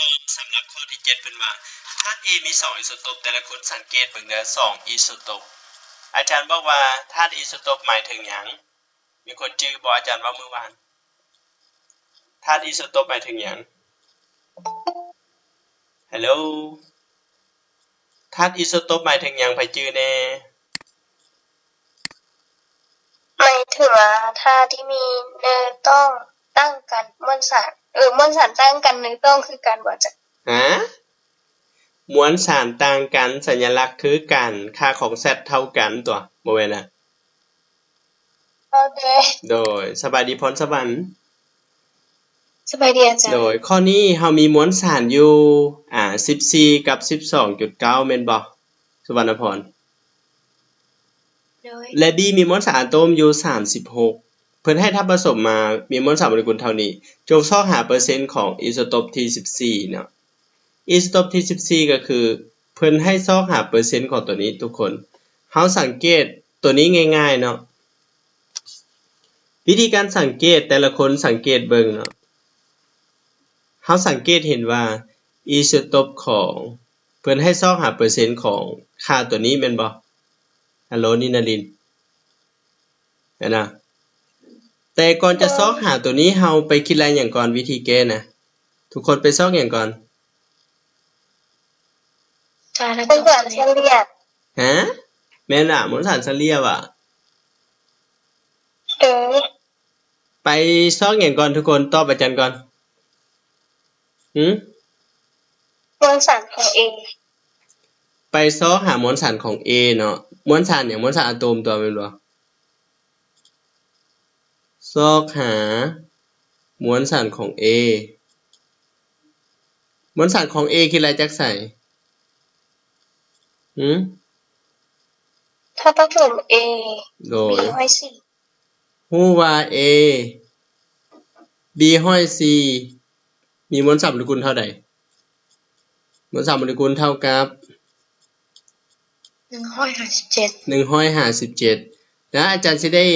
ຕອບສຳລັບຂໍ້ທີເຈັດ ເພິ່ນວ່າ ທາດເອມີສອງອີໂຊໂຕບ, ແຕ່ລະຄົນສັງເກດເບິ່ງເດີ ສອງອີໂຊໂຕບ. ອາຈານບອກວ່າ ທາດອີໂຊໂຕບໝາຍເຖິງຫຍັງ? ມີຄົນຈື່ບໍ່? ອາຈານເວົ້າມື້ວານ. ທາດອີໂຊໂຕບໝາຍເຖິງຫຍັງ? ຮັລໂຫຼ? ທາດອີໂຊໂຕບໝາຍເຖິງຫຍັງ? ໃຜຈື່ແດ່? ໝາຍເຖິງວ່າ ທາດທີ່ມີແນວຕ້ອງຕ່າງກັນ, ມວນສານ, ເອີ, ມວນສານຕ່າງກັນ, ແນວຕ້ອງຄືກັນ ບໍ່ຈັກ. ຮະ? ມວນສານຕ່າງກັນ, ສັນຍະລັກຄືກັນ, ຄ່າຂອງ Z ເທົ່າກັນຕົວະ, ບໍ່ແມ່ນນະ? ໂອເຄ. ໂດຍ, ສະບາຍດີພອນສະຫວັນ. ສະບາຍດີອາຈານ. ໂດຍ, ຂໍ້ນີ້ເຮົາມີມວນສານຢູ່ ອາ ສິບສີ່ ກັບ ສິບສອງຈຸດເກົ້າ ແມ່ນບໍ່ ສຸວັນນະພອນ? ໂດຍ. ແລະ ບີ ມີມວນສານອາໂຕມຢູ່ ສາມສິບຫົກ. ເພິ່ນໃຫ້ທາດປະສົມມາ ມີມວນສານໂມເລກຸນເທົ່ານີ້, ຈົ່ງຊອກຫາເປີເຊັນຂອງອີໂຊໂຕບທີ ສິບສີ່ ເນາະ. ອີໂຊໂຕບທີ ສິບສີ່ ກໍຄື ເພິ່ນໃຫ້ຊອກຫາເປີເຊັນຂອງຕົວນີ້ທຸກຄົນ. ເຮົາສັງເກດຕົວນີ້ງ່າຍໆເນາະ. ວິທີການສັງເກດ, ແຕ່ລະຄົນສັງເກດເບິ່ງເນາະ. ເຮົາສັງເກດເຫັນວ່າ ອີໂຊໂຕບຂອງ ເພິ່ນໃຫ້ຊອກຫາເປີເຊັນຂອງຄ່າຕົວນີ້ແມ່ນບໍ່? ຮັລໂຫຼ ນິນນາລິນ. ຫັ້ນນະ. ແຕ່ກ່ອນຈະຊອກຫາຕົວນີ້ ເຮົາໄປຄິດໄລ່ຫຍັງກ່ອນ? ວິທີແກ້ນະ. ທຸກຄົນໄປຊອກຫຍັງກ່ອນ? ສານ ສະເລ່ຍ. ຮະ? ແມ່ນລະ, ມວນສານສະເລ່ຍຫວາ? ເອີ. ໄປຊອກຫຍັງກ່ອນ? ທຸກຄົນຕອບອາຈານກ່ອນ. ຫື? ມວນສານຂອງ A. ໄປຊອກຫາມວນສານຂອງ A ເນາະ. ມວນສານຫຍັງ? ມວນສານອາໂຕມຕົວະ ແມ່ນບໍ່? ຊອກຫາມວນສານຂອງ A. ມວນສານຂອງ A ຄິດໄລ່ຈາກໃສ? ຫື? ທາດປະສົມ A ໂດຍ B ຮ້ອຍສີ່. ຮູ້ວ່າ A B ຮ້ອຍສີ່ ມີມວນສານໂມເລກຸນເທົ່າໃດ? ມວນສານໂມເລກຸນເທົ່າກັບ ໜຶ່ງຮ້ອຍຫ້າສິບເຈັດ ໜຶ່ງຮ້ອຍຫ້າສິບເຈັດ. ແລ້ວອາຈານຊິໄດ້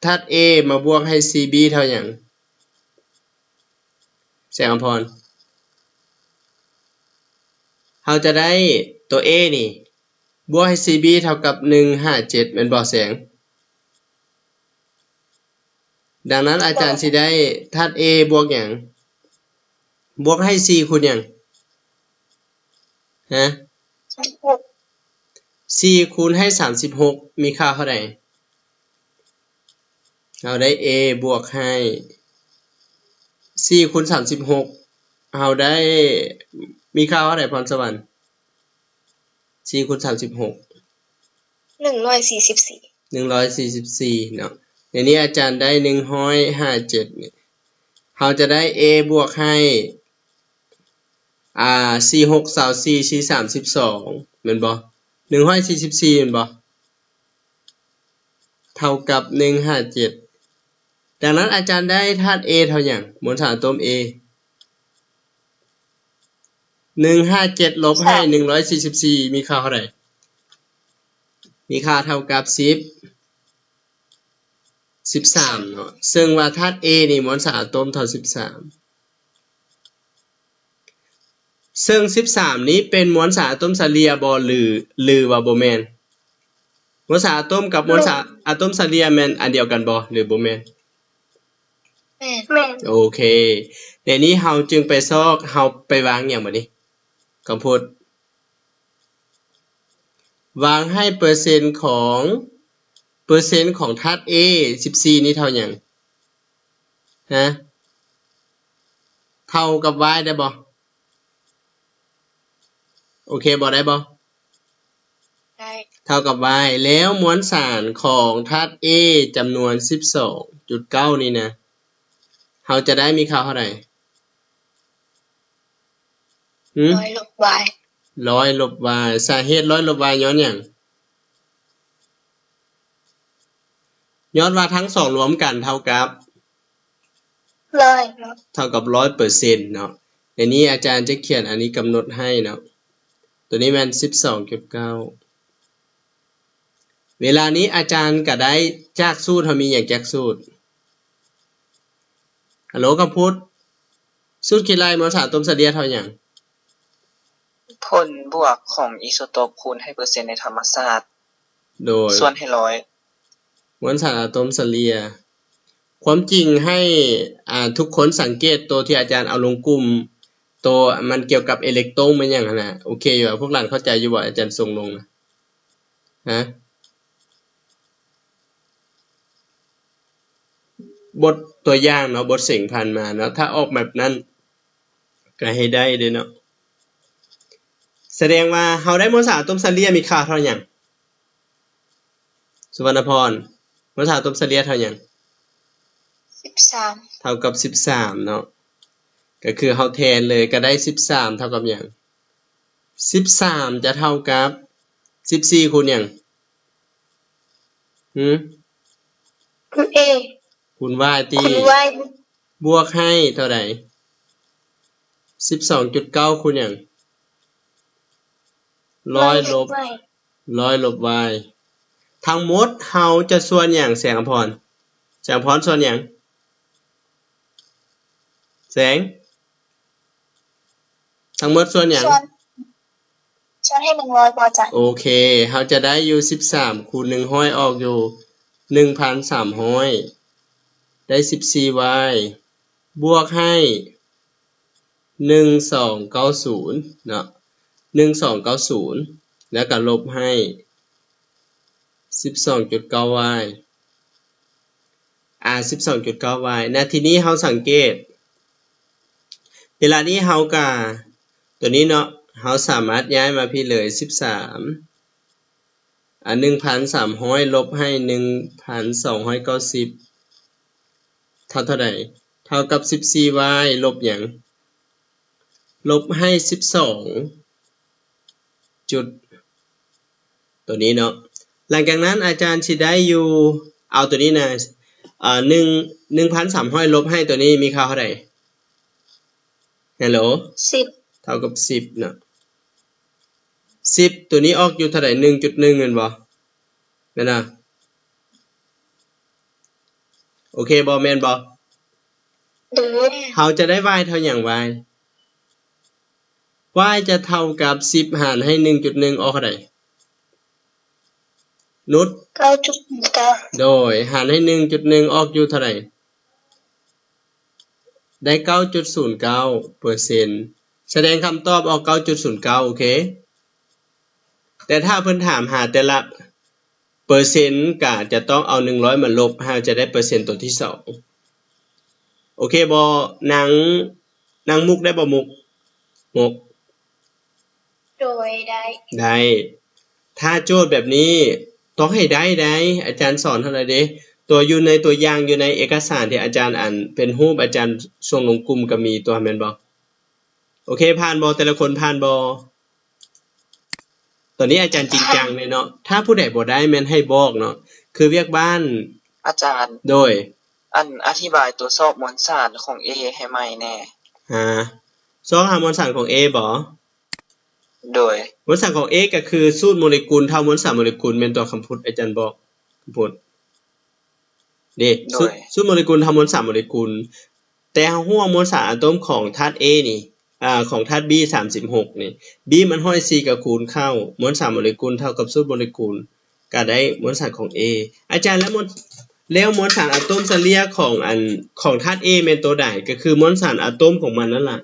ທາດ A ມາບວກໃຫ້ C B ເທົ່າຫຍັງ? ແສງອຳພອນ. ເຮົາຈະໄດ້ຕົວ A ນີ້ ບວກໃຫ້ C B ເທົ່າກັບ ໜຶ່ງຫ້າເຈັດ ແມ່ນບໍ່ແສງ? ດັ່ງນັ້ນອາຈານຊິໄດ້ທາດ A ບວກຫຍັງ? ບວກໃຫ້ C ຄູນຫຍັງ? ຮະ? ສີ່ຄູນໃຫ້ສາມສິບຫົກ ມີຄ່າເທົ່າໃດ? ເຮົາໄດ້ A ບວກໃຫ້ສີ່ຄູນສາມສິບຫົກ ເຮົາໄດ້ ມີຄ່າເທົ່າໃດ ພອນສະຫວັນ? ສີ່ຄູນສາມສິບຫົກ ໜຶ່ງຮ້ອຍສີ່ສິບສີ່ ໜຶ່ງຮ້ອຍສີ່ສິບສີ່ເນາະ. ດຽວນີ້ອາຈານໄດ້ໜຶ່ງຮ້ອຍຫ້າເຈັດນີ້ ເຮົາຈະໄດ້ A ບວກໃຫ້ ອ່າ ສີ່ຫົກຊາວສີ່ ສີ່ສາມສິບສອງ ແມ່ນບໍ່? ໜຶ່ງຮ້ອຍສີ່ສິບສີ່ ແມ່ນບໍ່? ເທົ່າກັບໜຶ່ງຫ້າເຈັດ. ດັ່ງນັ້ນອາຈານໄດ້ທາດ A ເທົ່າຫຍັງ? ມວນສານອາໂຕມ A ໜຶ່ງຫ້າເຈັດລົບໃຫ້ໜຶ່ງຮ້ອຍສີ່ສິບສີ່ ມີຄ່າເທົ່າໃດ? ມີຄ່າເທົ່າກັບສິບ ສິບສາມເນາະ. ເຊິ່ງວ່າທາດ A ນີ້ມວນສານອາໂຕມເທົ່າສິບສາມ. ເຊິ່ງສິບສາມນີ້ເປັນມວນສານອາໂຕມສະເລ່ຍບໍ່ ຫຼື ຫຼືວ່າບໍ່ແມ່ນ? ມວນສານອາໂຕມກັບມວນສານອາໂຕມສະເລ່ຍແມ່ນອັນດຽວກັນບໍ່ ຫຼືບໍ່ແມ່ນ? ແມ່ນ ແມ່ນ. ໂອເຄ ດຽວນີ້ເຮົາຈຶ່ງໄປຊອກ ເຮົາໄປວາງຫຍັງບາດນີ້? ຄຳພຸດ ວາງໃຫ້ເປີເຊັນຂອງ ເປີເຊັນຂອງທາດ A ສິບສີ່ນີ້ເທົ່າຫຍັງ? ຮະ? ເທົ່າກັບ Y ໄດ້ບໍ່? ໂອເຄບໍ່? ໄດ້ບໍ່? ໄດ້ ເທົ່າກັບ Y. ແລ້ວມວນສານຂອງທາດ A ຈຳນວນສິບສອງຈຸດເກົ້ານີ້ນະ ເຮົາຈະໄດ້ມີຄ່າເທົ່າໃດ? ຫື? ຮ້ອຍລົບ Y ຮ້ອຍລົບ Y. ສາເຫດຮ້ອຍລົບ Y ຍ້ອນຫຍັງ? ຍ້ອນວ່າທັງສອງລວມກັນເທົ່າກັບ ຮ້ອຍ ເທົ່າກັບຮ້ອຍເປີເຊັນເນາະ. ດຽວນີ້ອາຈານຈະຂຽນອັນນີ້ກຳນົດໃຫ້ເນາະ. ໂຕນີ້ແມ່ນສິບສອງຈຸດເກົ້າ. ເວລານີ້ອາຈານກະໄດ້ຈາກສູດ ເຮົາມີຫຍັງຈາກສູດ? ຮັລໂຫຼ ຄຳພຸດ. ສູດຄິດໄລ່ມວນສານອາໂຕມສະເລ່ຍເທົ່າຫຍັງ? ຜົນບວກຂອງອີໂຊໂຕບຄູນໃຫ້ເປີເຊັນໃນທຳມະຊາດ ໂດຍ ສ່ວນໃຫ້ຮ້ອຍ ມວນສານອາໂຕມສະເລ່ຍ. ຄວາມຈິງໃຫ້ ອ່າ ທຸກຄົນສັງເກດໂຕທີ່ອາຈານເອົາລົງກຸ່ມ ໂຕມັນກ່ຽວກັບເອເລັກໂຕນແມ່ນຫຍັງຫັ້ນນະ. ໂອເຄຢູ່ບໍ່? ພວກຫຼານເຂົ້າໃຈຢູ່ບໍ່? ອາຈານສົ່ງລົງນະ ຮະ? ບົດຕົວຢ່າງເນາະ, ບົດເສັງຜ່ານມາເນາະ, ຖ້າອອກແບບນັ້ນກໍໃຫ້ໄດ້ເດ້ເນາະ. ສະແດງວ່າເຮົາໄດ້ມວນສານອາໂຕມສະເລ່ຍມີຄ່າເທົ່າຫຍັງ? ສຸວັນນະພອນ, ມວນສານອາໂຕມສະເລ່ຍເທົ່າຫຍັງ? ສິບສາມ ເທົ່າກັບສິບສາມເນາະ. ກໍຄືເຮົາແທນເລີຍ ກໍໄດ້ສິບສາມເທົ່າກັບຫຍັງ? ສິບສາມຈະເທົ່າກັບສິບສີ່ຄູນຫຍັງ? ຫື? ຄູນ A ຄູນ Y ຕິ? ຄູນ Y ບວກໃຫ້ເທົ່າໃດ? ສິບສອງຈຸດເກົ້າຄູນຫຍັງ? ຮ້ອຍລົບ ຮ້ອຍລົບ Y. ທັງໝົດເຮົາຈະສ່ວນຫຍັງ ແສງອຳພອນ? ແສງອຳພອນສ່ວນຫຍັງ? ແສງ ທັງໝົດສ່ວນຫຍັງ? ສ່ວນ ສ່ວນໃຫ້ໜຶ່ງຮ້ອຍບໍ່ອາຈານ? ໂອເຄ ເຮົາຈະໄດ້ຢູ່ສິບສາມຄູນໜຶ່ງຮ້ອຍ ອອກຢູ່ໜຶ່ງພັນສາມຮ້ອຍ ໄດ້ສິບສີ່ Y ບວກໃຫ້ໜຶ່ງສອງເກົ້າສູນເນາະ ໜຶ່ງສອງເກົ້າສູນ ແລ້ວກໍລົບໃຫ້ສິບສອງຈຸດເກົ້າ Y ອາ ສິບສອງຈຸດເກົ້າ Y. ນະ ທີນີ້ເຮົາສັງເກດ ເວລານີ້ເຮົາກະ ຕົວນີ້ເນາະ ເຮົາສາມາດຍ້າຍມາພີ້ເລີຍ ສິບສາມ ອາ ໜຶ່ງພັນສາມຮ້ອຍ ລົບໃຫ້ໜຶ່ງພັນສອງຮ້ອຍເກົ້າສິບ ເທົ່າເທົ່າໃດ? ເທົ່າກັບສິບສີ່ Y ລົບຫຍັງ? ລົບໃຫ້ສິບສອງ ຈຸດ ຕົວນີ້ເນາະ. ຫຼັງຈາກນັ້ນອາຈານຊິໄດ້ຢູ່ ເອົາຕົວນີ້ນະ ເອີ ໜຶ່ງ ໜຶ່ງພັນສາມຮ້ອຍ ລົບໃຫ້ຕົວນີ້ມີຄ່າເທົ່າໃດ? ຮັລໂຫຼ ສິບ ເທົ່າກັບສິບເນາະ. ສິບ ຕົວນີ້ອອກຢູ່ເທົ່າໃດ? ໜຶ່ງຈຸດໜຶ່ງ ແມ່ນບໍ່? ແມ່ນນະ? ໂອເຄບໍ່? ແມ່ນບໍ່? ໂດຍ ເຮົາຈະໄດ້ Y ເທົ່າຫຍັງ? Y Y ຈະເທົ່າກັບສິບຫານໃຫ້ໜຶ່ງຈຸດໜຶ່ງ ອອກເທົ່າໃດ? ນຸດ ເກົ້າຈຸດສູນເກົ້າ ໂດຍ ຫານໃຫ້ໜຶ່ງຈຸດໜຶ່ງ ອອກຢູ່ເທົ່າໃດ? ໄດ້ເກົ້າຈຸດສູນເກົ້າເປີເຊັນ ສະແດງຄຳຕອບອອກເກົ້າຈຸດສູນເກົ້າ ໂອເຄ. ແຕ່ຖ້າເພິ່ນຖາມຫາແຕ່ລະເປີເຊັນ ກະຈະຕ້ອງເອົາໜຶ່ງຮ້ອຍມາລົບ ເຮົາຈະໄດ້ເປີເຊັນຕົວທີສອງ ໂອເຄບໍ່? ນາງ ນາງມຸກໄດ້ບໍ່? ມຸກ ມຸກ ໂດຍ ໄດ້ ໄດ້. ຖ້າໂຈດແບບນີ້ຕ້ອງໃຫ້ໄດ້ໄດ໋ ອາຈານສອນເທົ່າໃດເດ້ ຕົວຢູ່ໃນຕົວຢ່າງ ຢູ່ໃນເອກະສານທີ່ອາຈານ ອັນເປັນຮູບ ອາຈານສົ່ງລົງກຸ່ມກໍມີຕົວ ແມ່ນບໍ່? ໂອເຄ ຜ່ານບໍ່? ແຕ່ລະຄົນຜ່ານບໍ່? ຕອນນີ້ອາຈານຈິງຈັງເລີຍເນາະ ຖ້າຜູ້ໃດບໍ່ໄດ້ແມ່ນໃຫ້ບອກເນາະ ຄືວຽກບ້ານ ອາຈານ ໂດຍ ອັນອະທິບາຍຕົວຊອກມວນສານຂອງ A ໃຫ້ໃໝ່ແດ່. ຫາ ຊອກຫາມວນສານຂອງ A ບໍ? ໂດຍ ມວນສານຂອງ A ກໍຄືສູດໂມເລກຸນເທົ່າມວນສານໂມເລກຸນ ແມ່ນຕົວຄຳພຸດ ອາຈານບອກຄຳພຸດເດ້ ໂດຍ ສູດ ສູດໂມເລກຸນເທົ່າມວນສານໂມເລກຸນ ແຕ່ເຮົາຮູ້ວ່າມວນສານອາໂຕມຂອງທາດ A ນີ້ ອາ ຂອງທາດ B ສາມສິບຫົກນີ້ B ມັນຮ້ອຍສີ່ ກໍຄູນເຂົ້າມວນສານໂມເລກຸນເທົ່າກັບສູດໂມເລກຸນ ກໍໄດ້ມວນສານຂອງ A. ອາຈານ ແລ້ວມວນ ແລ້ວມວນສານອາໂຕມສະເລ່ຍຂອງ ອັນ ຂອງທາດ A ແມ່ນໂຕໃດ? ກໍຄືມວນສານອາໂຕມຂອງມັນນັ້ນລະ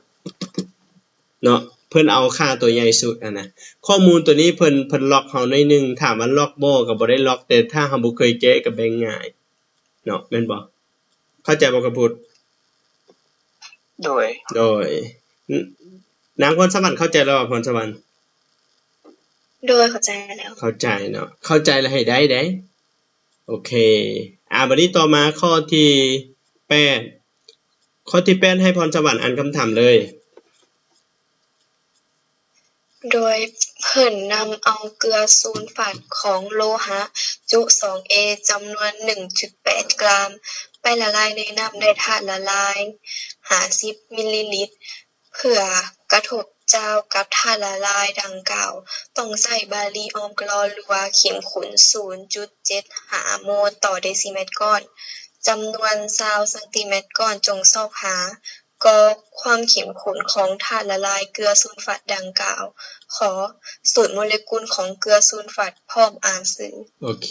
ເນາະ ເພິ່ນເອົາຄ່າຕົວໃຫຍ່ສຸດຫັ້ນນະ. ຂໍ້ມູນຕົວນີ້ເພິ່ນ ເພິ່ນລັອກເຮົາໜ້ອຍໜຶ່ງ ຖາມວ່າລັອກບໍ່? ກໍບໍ່ໄດ້ລັອກ ແຕ່ຖ້າເຮົາບໍ່ເຄີຍແກ້ກໍແບ່ງງ່າຍເນາະ ແມ່ນບໍ່? ເຂົ້າໃຈບໍ່ຄຳພຸດ? ໂດຍ ໂດຍ ນ- ນາງພອນສະຫວັນເຂົ້າໃຈແລ້ວບໍ່? ພອນສະຫວັນ ໂດຍ ເຂົ້າໃຈແລ້ວ ເຂົ້າໃຈເນາະ ເຂົ້າໃຈແລ້ວໃຫ້ໄດ້ເດ້. ໂອເຄ ອາ ບັດນີ້ຕໍ່ມາຂໍ້ທີແປດ ຂໍ້ທີແປດ ໃຫ້ພອນສະຫວັນອ່ານຄຳຖາມເລີຍ. ໂດຍເພິ່ນນຳເອົາເກືອຊູນຟາດຂອງໂລຫະຈຸສອງເອ ຈຳນວນໜຶ່ງຈຸດແປດກຣາມ ໄປລະລາຍໃນນ້ຳໄດ້ທາດລະລາຍຫ້າສິບມິນລີລິດ. ເພື່ອກະທົບຈາວກັບທາດລະລາຍດັ່ງກ່າວ ຕ້ອງໃຊ້ບາລີອອມກະລໍ ຫຼືວ່າເຂັມຂຸ້ນສູນຈຸດເຈັດຫ້າໂມນຕໍ່ເດຊິແມັດກ້ອນ ຈຳນວນຊາວຊັງຕີແມັດກ້ອນ. ຈົ່ງຊອກຫາ ກໍຄວາມເຂັ້ມຂຸ້ນຂອງທາດລະລາຍເກືອສູນຟາດດັ່ງກ່າວ. ຂໍສູດໂມເລກຸນຂອງເກືອສູນຟາດ ພ້ອມອ່ານຊື່. ໂອເຄ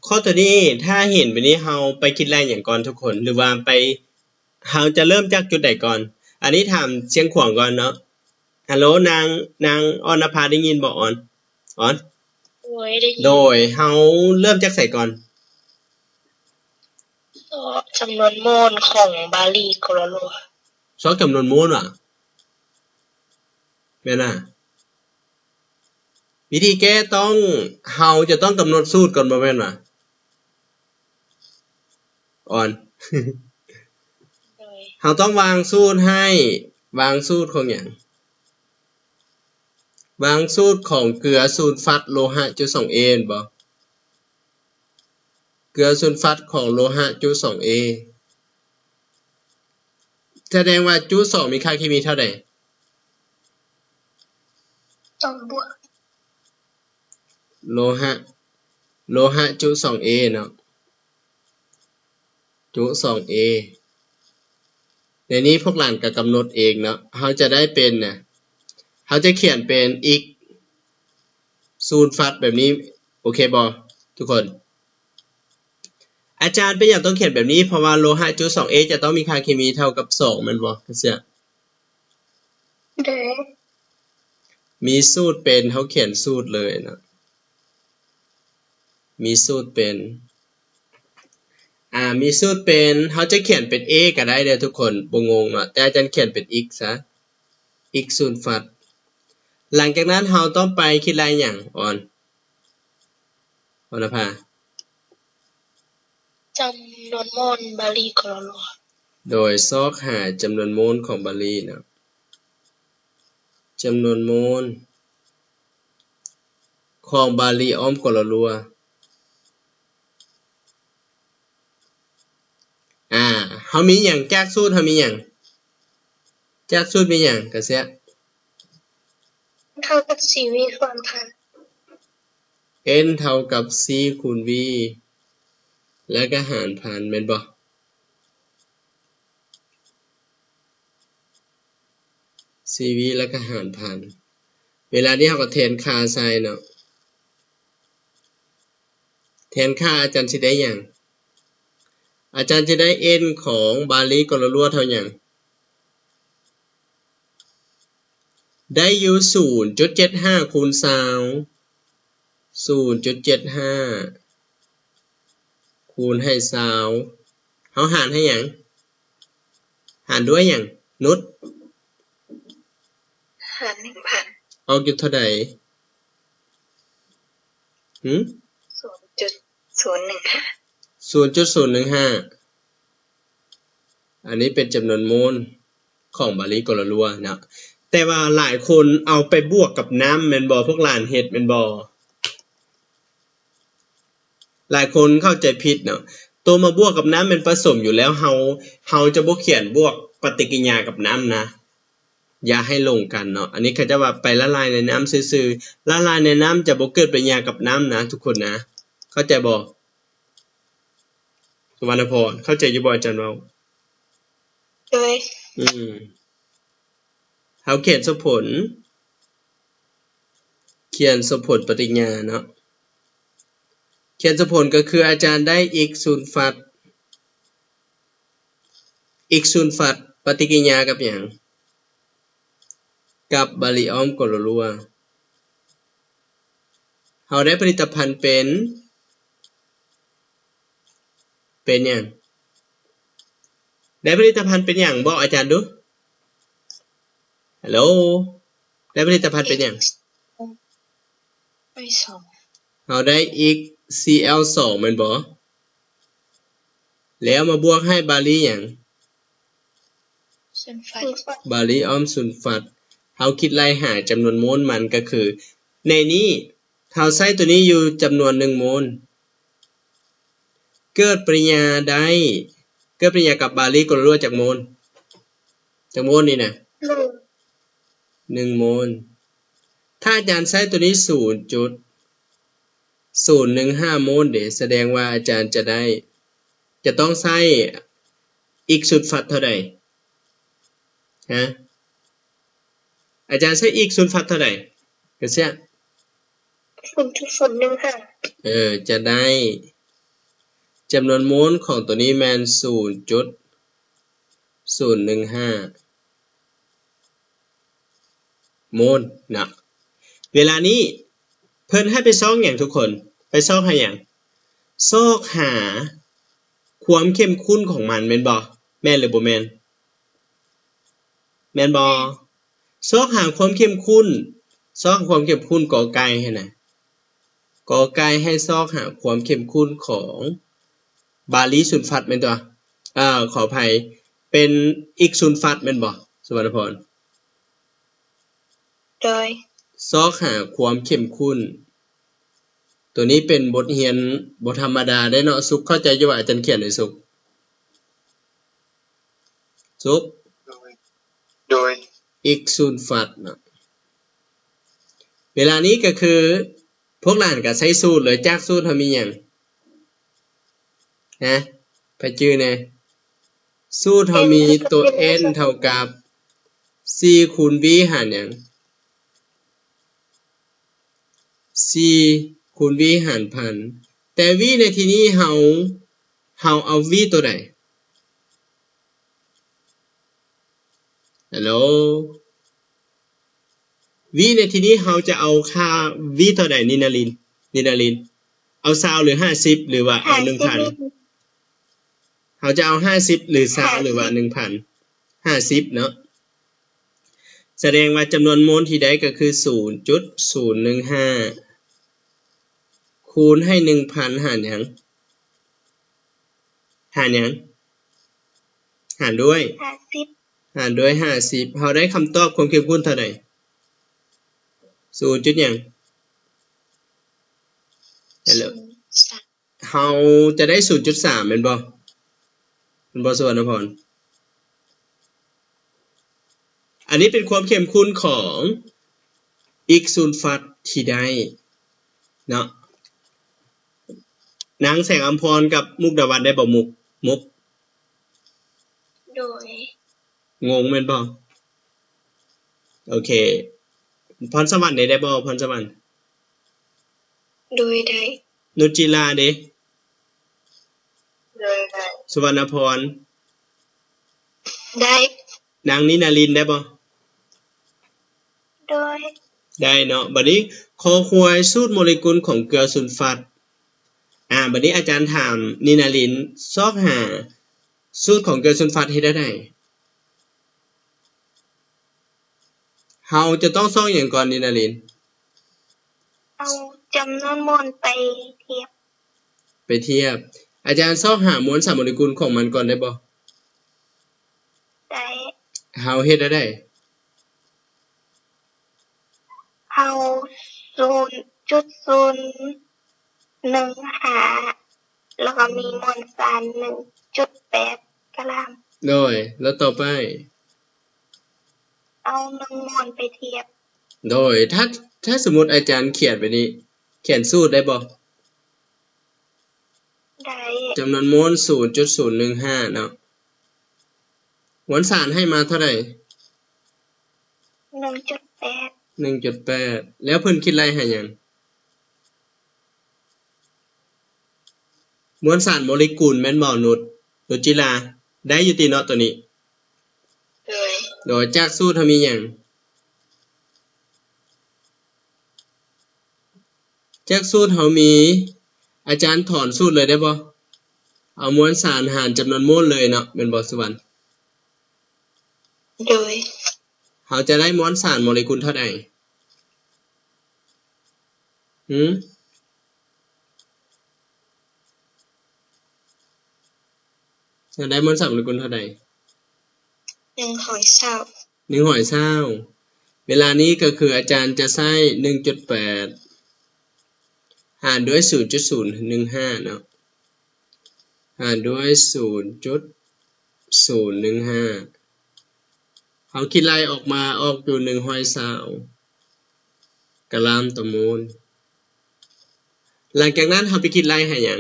ຂໍ້ຕົວນີ້ ຖ້າເຫັນແບບນີ້ ເຮົາໄປຄິດໄລ່ຫຍັງກ່ອນທຸກຄົນ ຫຼືວ່າໄປ ເຮົາຈະເລີ່ມຈາກຈຸດໃດກ່ອນ? ອັນນີ້ຖາມຊຽງຂວາງກ່ອນເນາະ. ຮັລໂຫຼ ນາງ ນາງອອນນະພາ ໄດ້ຍິນບໍ່? ອອນ ອອນ ໂດຍ ໄດ້ຍິນ. ໂດຍ ເຮົາເລີ່ມຈາກໃສກ່ອນ? ເອີ ຈຳນວນໂມນຂອງບາລີກໍລະລົວ. ຊອກຈຳນວນໂມນຫວາ? ແມ່ນຫວາ? ວິທີແກ້ຕ້ອງ ເຮົາຈະຕ້ອງກຳນົດສູດກ່ອນ ບໍ່ແມ່ນຫວາ? ອອນ ໂດຍ ເຮົາຕ້ອງວາງສູດໃຫ້ ວາງສູດຂອງຫຍັງ? ວາງສູດຂອງເກືອສູນຟາດໂລຫະຈຸດສອງເອ ແມ່ນບໍ່? ເກືອສູນຟາດຂອງໂລຫະຈຸດສອງເອ ສະແດງວ່າຈຸດສອງມີຄ່າເຄມີເທົ່າໃດ? ສອງບວກ ໂລຫະ ໂລຫະຈຸດສອງເອເນາະ ຈຸດສອງເອ. ໃນນີ້ພວກຫຼານກໍກຳນົດເອງເນາະ ເຮົາຈະໄດ້ເປັນນະ ເຮົາຈະຂຽນເປັນ x ສູນຟາດແບບນີ້ ໂອເຄບໍ່ທຸກຄົນ? ອາຈານເປັນຫຍັງຕ້ອງຂຽນແບບນີ້? ເພາະວ່າໂລຫະຈຸດສອງເອຈະຕ້ອງມີຄ່າເຄມີເທົ່າກັບສອງ ແມ່ນບໍ່? ກະເຊຍ ໂດຍ ມີສູດເປັນ ເຮົາຂຽນສູດເລີຍເນາະ ມີສູດເປັນ ອາ ມີສູດເປັນ ເຮົາຈະຂຽນເປັນ a ກໍໄດ້ເດີທຸກຄົນ ບໍ່ງົງເນາະ ແຕ່ອາຈານຂຽນເປັນ x ຊະ x ສູນຟາດ. ຫຼັງຈາກນັ້ນເຮົາຕ້ອງໄປຄິດໄລ່ຫຍັງ? ອອນ ອອນນະພາ ຈຳນວນໂມນບາລີກໍລະລົວ. ໂດຍ ຊອກຫາຈຳນວນໂມນຂອງບາລີເນາະ ຈຳນວນໂມນຂອງບາລີອ້ອມກໍລະລົວ. ອາ ເຮົາມີຫຍັງ? ຈາກສູດເຮົາມີຫຍັງ? ຈາກສູດມີຫຍັງ? ກະເຊຍ ເທົ່າກັບ c v ສ່ວນພັນ n ເທົ່າກັບ c ຄູນ v ແລ້ວກະຫານພັນ ແມ່ນບໍ່? c v ແລ້ວກະຫານພັນ ເວລານີ້ເຮົາກໍແທນຄ່າໃສ່ເນາະ ແທນຄ່າ ອາຈານຊິໄດ້ຫຍັງ? ອາຈານຈະໄດ້ n ຂອງບາລີກໍລະລົວເທົ່າຫຍັງ? ໄດ້ຢູ່ສູນຈຸດເຈັດຫ້າຄູນຊາວ ສູນຈຸດເຈັດຫ້າຄູນໃຫ້ຊາວ ເຮົາຫານໃຫ້ຫຍັງ? ຫານດ້ວຍຫຍັງ? ນຸດ ຫານໜຶ່ງພັນ ອອກຢູ່ເທົ່າໃດ? ຫື? ສູນຈຸດສູນໜຶ່ງຫ້າ ສູນຈຸດສູນໜຶ່ງຫ້າ ອັນນີ້ເປັນຈຳນວນໂມນຂອງບາລີກໍລະລົວເນາະ ແຕ່ວ່າຫຼາຍຄົນເອົາໄປບວກກັບນ້ຳແມ່ນບໍ່? ພວກຫຼານເຮັດແມ່ນບໍ່? ຫຼາຍຄົນເຂົ້າໃຈຜິດເນາະ ໂຕມາບວກກັບນ້ຳແມ່ນປະສົມຢູ່ແລ້ວ ເຮົາ ເຮົາຈະບໍ່ຂຽນບວກປະຕິກິລິຍາກັບນ້ຳນະ ຢ່າໃຫ້ຫຼົງກັນເນາະ ອັນນີ້ເຂົາເຈົ້າວ່າໄປລະລາຍໃນນ້ຳຊື່ໆ ລະລາຍໃນນ້ຳຈະບໍ່ເກີດປະຕິກິລິຍາກັບນ້ຳນະທຸກຄົນນະ ເຂົ້າໃຈບໍ່? ສຸວັນນະພອນ ເຂົ້າໃຈຢູ່ບໍ່ອາຈານເວົ້າ? ໂດຍ ອືມ ເຮົາຂຽນສົມຜົນ ຂຽນສົມຜົນປະຕິກິລິຍາເນາະ ຂຽນສົມຜົນກໍຄືອາຈານໄດ້ x ສູນຟັດ x ສູນຟັດປະຕິກິລິຍາກັບຫຍັງ? ກັບບາລີອ້ອມກໍລະລົວ ເຮົາໄດ້ຜະລິດຕະພັນເປັນ ເປັນຫຍັງ? ໄດ້ຜະລິດຕະພັນເປັນຫຍັງ? ບອກອາຈານດູ. ຮັລໂຫຼ ໄດ້ຜະລິດຕະພັນເປັນຫຍັງ? ໄປສອງ ເຮົາໄດ້ x C L ສອງ ແມ່ນບໍ່? ແລ້ວມາບວກໃຫ້ບາລີຫຍັງ? ສູນຟັດ ບາລີອ້ອມສູນຟັດ. ເຮົາຄິດໄລ່ຫາຈຳນວນໂມນມັນ ກໍຄື ໃນນີ້ເຮົາໃຊ້ຕົວນີ້ຢູ່ຈຳນວນໜຶ່ງໂມນ. ເກີດປະຕິກິລິຍາໄດ້ ເກີດປະຕິກິລິຍາກັບບາລີກໍລະລົວຈັກໂມນ? ຈັກໂມນນີ້ນະ? ໜຶ່ງ ໜຶ່ງໂມນ. ຖ້າອາຈານໃຊ້ຕົວນີ້ສູນຈຸດສູນໜຶ່ງຫ້າໂມນເດ ສະແດງວ່າອາຈານຈະໄດ້ ຈະຕ້ອງໃຊ້ x ສູນຟັດເທົ່າໃດ? ຮະ? ອາຈານໃຊ້ອີກສູນຟັດເທົ່າໃດ? ກະເຊຍ ສູນຈຸດສູນໜຶ່ງຫ້າ ເອີ ຈະໄດ້ຈຳນວນໂມນຂອງໂຕນີ້ແມ່ນສູນຈຸດສູນໜຶ່ງຫ້າໂມນເນາະ. ເວລານີ້ເພິ່ນໃຫ້ໄປຊອກຫຍັງທຸກຄົນ? ໄປຊອກຫາຫຍັງ? ຊອກຫາຄວາມເຂັ້ມຂຸ້ນຂອງມັນແມ່ນບໍ່? ແມ່ນຫຼືບໍ່ແມ່ນ? ແມ່ນບໍ່? ຊອກຫາຄວາມເຂັ້ມຂຸ້ນ ຊອກຄວາມເຂັ້ມຂຸ້ນ ກ.ໄກ່ ຫັ້ນນະ ກ.ໄກ່ ໃຫ້ຊອກຫາຄວາມເຂັ້ມຂຸ້ນຂອງບາລີສູນຟັດແມ່ນຕົວະ? ເອີ ຂໍອະໄພ ເປັນອີກສູນຟັດແມ່ນບໍ່ ສຸວັນນະພອນ? ໂດຍ ຊອກຫາຄວາມເຂັ້ມຂຸ້ນ. ໂຕນີ້ເປັນບົດຮຽນບໍ່ທຳມະດາເດ້ເນາະ. ສຸກເຂົ້າໃຈຢູ່ວ່າອາຈານຂຽນໃຫ້ສຸກ? ສຸກ ໂດຍ ໂດຍ ອີກສູນຟັດເນາະ. ເວລານີ້ກະຄືພວກຫຼານກະໃຊ້ສູດເລີຍ. ຈາກສູດເຮົາມີຫຍັງ? ຮະ? ໃຜຈື່ແນ່? ສູດເຮົາມີໂຕ N ເທົ່າກັບສີ່ຄູນ V ຫານຫຍັງ? ສີ່ຄູນ V ຫານພັນ. ແຕ່ V ໃນທີ່ນີ້ເຮົາ ເຮົາເອົາ V ໂຕໃດ? ຮາໂລ V ໃນທີ່ນີ້ເຮົາຈະເອົາຄ່າ V ເທົ່າໃດ ນິນາລິນ? ນິນາລິນ ເອົາຊາວ ຫຼື ຫ້າສິບ ຫຼືວ່າເອົາໜຶ່ງພັນ? ເຮົາຈະເອົາຫ້າສິບ ຫຼື ຊາວ ຫຼືວ່າໜຶ່ງພັນ? ຫ້າສິບເນາະ. ສະແດງວ່າຈຳນວນໂມນທີ່ໄດ້ກະຄືສູນຈຸດສູນໜຶ່ງຫ້າ ຄູນໃຫ້ໜຶ່ງພັນ ຫານຫຍັງ? ຫານຫຍັງ? ຫານດ້ວຍ ຫ້າສິບ ຫານດ້ວຍຫ້າສິບ. ເຮົາໄດ້ຄຳຕອບຄວາມເຂັ້ມຂຸ້ນເທົ່າໃດ? ສູນຈຸດຫຍັງ? ຮາໂລ ເຮົາຈະໄດ້ສູນຈຸດສາມແມ່ນບໍ່? ແມ່ນບໍ່ ສຸວັນນະພອນ? ອັນນີ້ເປັນຄວາມເຂັ້ມຂຸ້ນຂອງອີກສູນຟັດທີ່ໄດ້ເນາະ. ນາງແສງອຳພອນກັບມຸກດາວັນໄດ້ບໍ່? ມຸກ ມຸກ ໂດຍ ງົງແມ່ນບໍ່? ໂອເຄ. ພອນສະຫວັນເດ ໄດ້ບໍ່? ພອນສະຫວັນ ໂດຍ ໄດ້. ນຸດຈິລາເດ? ໂດຍ ໄດ້. ສຸວັນນະພອນ ໄດ້. ນາງນິນາລິນໄດ້ບໍ່? ໂດຍ ໄດ້ເນາະ. ບາດນີ້ ຄໍຄວາຍ ສູດໂມເລກຸນຂອງເກືອສູນຟັດ. ອາ ບາດນີ້ອາຈານຖາມນິນາລິນ ຊອກຫາສູດຂອງເກືອສູນຟັດເຮັດແນວໃດ? ເຮົາຈະຕ້ອງຊອກຫຍັງກ່ອນ ນິນາລິນ? ເອົາຈຳນວນໂມນໄປທຽບ. ໄປທຽບ. ອາຈານຊອກຫາມວນສານໂມເລກຸນຂອງມັນກ່ອນໄດ້ບໍ່? ໄດ້. ເຮົາເຮັດແນວໃດ? ເອົາສູນຈຸດສູນໜຶ່ງຫ້າ ແລ້ວກໍມີມວນສານໜຶ່ງຈຸດແປດກຣາມ. ໂດຍ. ແລ້ວຕໍ່ໄປ? ເອົາໜຶ່ງໂມນໄປທຽບ. ໂດຍ. ຖ້າ ຖ້າສົມມຸດອາຈານຂຽນແບບນີ້ ຂຽນສູດໄດ້ບໍ່? ໄດ້. ຈຳນວນໂມນສູນຈຸດສູນໜຶ່ງຫ້າເນາະ. ມວນສານໃຫ້ມາເທົ່າໃດ? ໜຶ່ງຈຸດແປດ. ໜຶ່ງຈຸດແປດ. ແລ້ວເພິ່ນຄິດໄລ່ໃຫ້ຫຍັງ? ມວນສານໂມເລກຸນແມ່ນບໍ່ ນຸດ? ນຸດຈິລາ ໄດ້ຢູ່ຕິເນາະໂຕນີ້? ໂດຍ. ໂດຍ. ຈາກສູດເຮົາມີຫຍັງ? ຈາກສູດເຮົາມີ ອາຈານຖອນສູດເລີຍໄດ້ບໍ່? ເອົາມວນສານຫານຈຳນວນໂມນເລີຍເນາະ ແມ່ນບໍ່ ສຸວັນ? ໂດຍ. ເຮົາຈະໄດ້ມວນສານໂມເລກຸນເທົ່າໃດ? ຫື? ເຮົາໄດ້ມວນສານໂມເລກຸນເທົ່າໃດ? ໜຶ່ງຮ້ອຍຊາວ. ໜຶ່ງຮ້ອຍຊາວ. ເວລານີ້ກໍຄືອາຈານຈະໃຊ້ໜຶ່ງຈຸດແປດຫານດ້ວຍສູນຈຸດສູນໜຶ່ງຫ້າເນາະ ຫານດ້ວຍສູນຈຸດສູນໜຶ່ງຫ້າ ເຮົາຄິດໄລ່ອອກມາອອກຢູ່ໜຶ່ງຮ້ອຍຊາວກຣາມຕໍ່ໂມນ. ຫຼັງຈາກນັ້ນເຮົາໄປຄິດໄລ່ໃຫ້ຫຍັງ?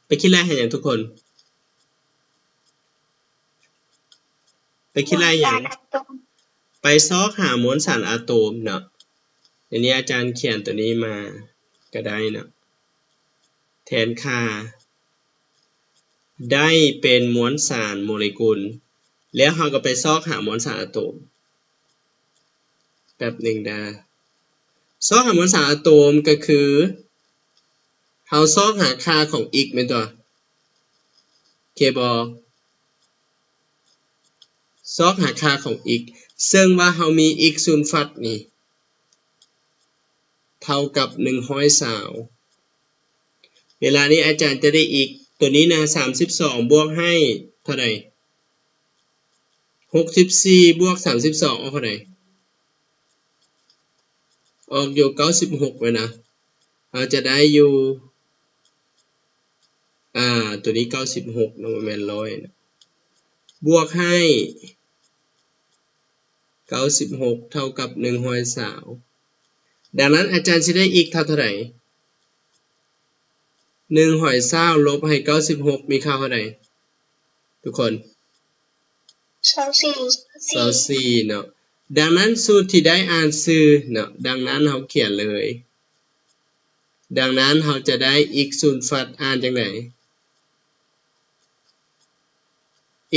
ໄປຄິດໄລ່ໃຫ້ຫຍັງທຸກຄົນ? ໄປຄິດໄລ່ຫຍັງ? ໄປຊອກຫາມວນສານອາໂຕມເນາະ. ອັນນີ້ອາຈານຂຽນຕົວນີ້ມາກໍໄດ້ເນາະ ແທນຄ່າ ໄດ້ເປັນມວນສານໂມເລກຸນ ແລ້ວເຮົາກໍໄປຊອກຫາມວນສານອາໂຕມ. ແປັບໜຶ່ງເດີ. ຊອກຫາມວນສານອາໂຕມກໍຄື ເຮົາຊອກຫາຄ່າຂອງ x ແມ່ນຕົວະ? ໂອເຄບໍ່? ຊອກຫາຄ່າຂອງ x ເຊິ່ງວ່າເຮົາມີ x ສູນຟັດນີ້ ເທົ່າກັບໜຶ່ງຮ້ອຍຊາວ. ເວລານີ້ອາຈານຈະໄດ້ x ຕົວນີ້ນະ ສາມສິບສອງບວກໃຫ້ເທົ່າໃດ? ຫົກສິບສີ່ບວກສາມສິບສອງອອກເທົ່າໃດ? ອອກຢູ່ເກົ້າສິບຫົກແມ່ນນະ. ເຮົາຈະໄດ້ຢູ່ ອ່າ ຕົວນີ້ເກົ້າສິບຫົກເນາະ ບໍ່ແມ່ນຮ້ອຍນະ ບວກໃຫ້ເກົ້າສິບຫົກເທົ່າກັບໜຶ່ງຮ້ອຍຊາວ. ດັ່ງນັ້ນອາຈານຊິໄດ້ x ເທົ່າເທົ່າໃດ? ໜຶ່ງຮ້ອຍຊາວລົບໃຫ້ເກົ້າສິບຫົກ ມີຄ່າເທົ່າໃດທຸກຄົນ? ຊາວສີ່ ຊາວສີ່ເນາະ. ດັ່ງນັ້ນສູດທີ່ໄດ້ອ່ານຊື່ເນາະ ດັ່ງນັ້ນເຮົາຂຽນເລີຍ. ດັ່ງນັ້ນເຮົາຈະໄດ້ x ສູນຟັດອ່ານຈັ່ງໃດ?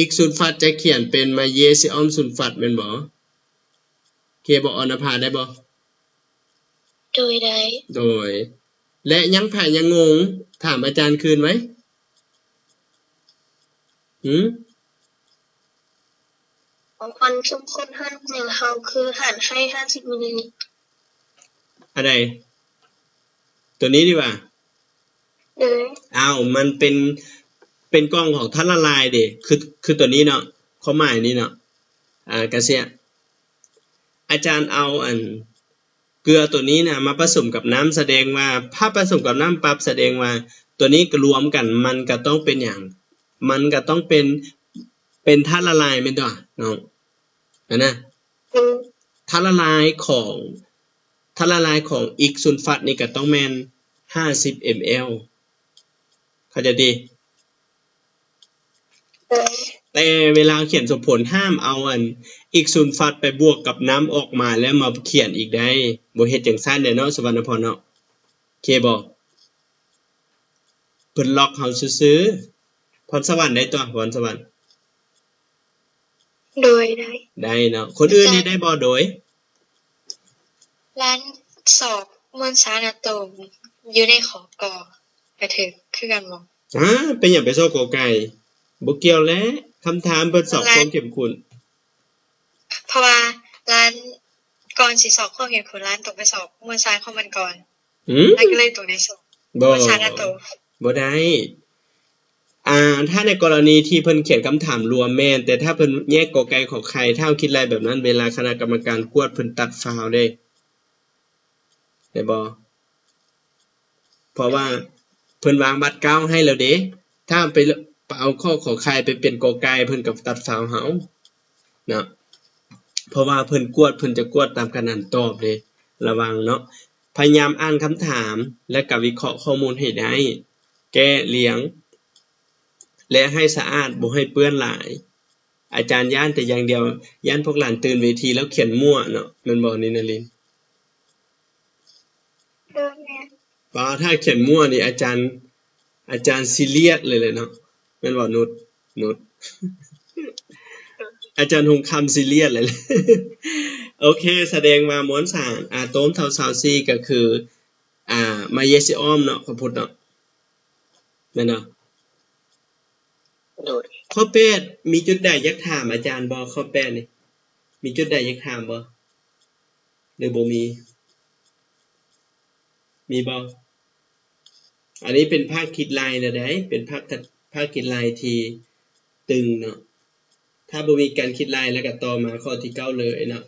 x ສູນຟັດຈະຂຽນເປັນມາເຢຊິອອມສູນຟັດແມ່ນບໍ່? ໂອເຄບໍ່ ອອນນະພາ ໄດ້ບໍ່? ໂດຍ ໄດ້. ໂດຍ ແລະ ຍັງໃຜຍັງງົງ ຖາມອາຈານຄືນໄວ້. ຫື? ຂອງມັນເຂັ້ມຂຸ້ນຫ້າສິບມິນລີລິດ ເຮົາຄືຫານໃຫ້ຫ້າສິບມິນລີລິດ ອັນໃດ? ຕົວນີ້ດີກວ່າ. ເອີ ອ້າວ ມັນເປັນ ເປັນກ່ອງຂອງທາດລະລາຍເດ ຄື ຄືຕົວນີ້ເນາະ ຄວາມໝາຍນີ້ເນາະ. ອາ ກະເຊຍ ອາຈານເອົາອັນ ເກືອຕົວນີ້ນະມາປະສົມກັບນ້ຳ ສະແດງວ່າ ຖ້າປະສົມກັບນ້ຳປັບ ສະແດງວ່າຕົວນີ້ກໍລວມກັນ ມັນກໍຕ້ອງເປັນຫຍັງ? ມັນກໍຕ້ອງເປັນ ເປັນທາດລະລາຍແມ່ນຕົວະນ້ອງ? ຫັ້ນນະ ທາດລະລາຍຂອງ ທາດລະລາຍຂອງ x ສູນຟັດນີ້ກໍຕ້ອງແມ່ນຫ້າສິບ mL ເຂົ້າໃຈຕິ? ແຕ່ເວລາຂຽນສົມຜົນ ຫ້າມເອົາອັນ x ສູນຟັດໄປບວກກັບນ້ຳອອກມາ ແລ້ວມາຂຽນອີກໄດ້. ບໍ່ເຮັດຈັ່ງຊັ້ນເດ້ເນາະ ສະຫວັນນະພອນເນາະ. ໂອເຄບໍ່? ເພິ່ນລັອກເຮົາຊື່ໆ. ພອນສະຫວັນໄດ້ຕົວະ ພອນສະຫວັນ? ໂດຍ ໄດ້ ໄດ້ເນາະ. ຄົນອື່ນນີ້ໄດ້ບໍ່? ໂດຍ ລານສອບມວນສານອາໂຕມຢູ່ໃນຂໍ້ ກ ກະຖືກຄືກັນບໍ່? ອາ ເປັນຫຍັງໄປສອບ ກ ໄກ່? ບໍ່ກ່ຽວແຫຼະ ຄຳຖາມເພິ່ນສອບຄວາມເຂັ້ມຂຸ້ນ. ເພາະວ່າລານ ກ່ອນຊິສອບຄວາມເຂັ້ມຂຸ້ນ ລານຕ້ອງໄປສອບມວນສານຂອງມັນກ່ອນ. ຫື? ລານກໍເລີຍຕ້ອງໄດ້ສອບ ບໍ່ ມວນສານອາໂຕມ. ບໍ່ໄດ້. ອ່າ ຖ້າໃນກໍລະນີທີ່ເພິ່ນຂຽນຄຳຖາມລວມແມ່ນ, ແຕ່ຖ້າເພິ່ນແຍກ ກ ໄກ່ ຂ ໄຂ່ ຖ້າເຮົາຄິດໄລ່ແບບນັ້ນ ເວລາຄະນະກຳມະການກວດເພິ່ນຕັດຟາວເດ້ ເຫັນບໍ່? ເພາະວ່າເພິ່ນວາງບາດກ້າວໃຫ້ແລ້ວເດ້. ຖ້າໄປ ໄປເອົາຂໍ້ ຂ ໄຂ່ ໄປເປັນ ກ ໄກ່ ເພິ່ນກໍຕັດຟາວເຮົາເນາະ. ເພາະວ່າເພິ່ນກວດ ເພິ່ນຈະກວດຕາມຂະໜານຕອບເດ້. ລະວັງເນາະ. ພະຍາຍາມອ່ານຄຳຖາມ ແລະ ກະວິເຄາະຂໍ້ມູນໃຫ້ໄດ້, ແກ້ລຽງ ແລະ ໃຫ້ສະອາດ, ບໍ່ໃຫ້ເປື້ອນຫຼາຍ. ອາຈານຢ້ານແຕ່ຢ່າງດຽວ, ຢ້ານພວກຫຼານຕື່ນເວທີແລ້ວຂຽນມົ້ວເນາະ, ແມ່ນບໍ່ ນິນນາລິນ? ໂດຍ ແມ່ນ. ປາ ຖ້າຂຽນມົ້ວນີ້ ອາຈານ ອາຈານຊີຣຽສເລີຍແຫຼະເນາະ. ແມ່ນບໍ່ ນຸດ? ນຸດ ອາຈານຫົງຄຳຊີຣຽສເລີຍແຫຼະ. ໂອເຄ ສະແດງວ່າມວນສານອາໂຕມເທົ່າຊາວສີ່ ກໍຄື ອ່າ ມາເຢຊິອອມເນາະ ຂອງພຸດເນາະ ແມ່ນບໍ່? ໂດຍ. ຂໍ້ແປດ ມີຈຸດໃດຢາກຖາມອາຈານບໍ່? ຂໍ້ແປດນີ້ ມີຈຸດໃດຢາກຖາມບໍ່ ຫຼືບໍ່ມີ? ມີບໍ່? ອັນນີ້ເປັນພາກຄິດໄລ່ແລ້ວໃດ໋ ເປັນພາກ ພາກຄິດໄລ່ທີ່ຕຶງເນາະ. ຖ້າບໍ່ມີການຄິດໄລ່ ແລ້ວກໍຕໍ່ມາຂໍ້ທີເກົ້າເລີຍເນາະ.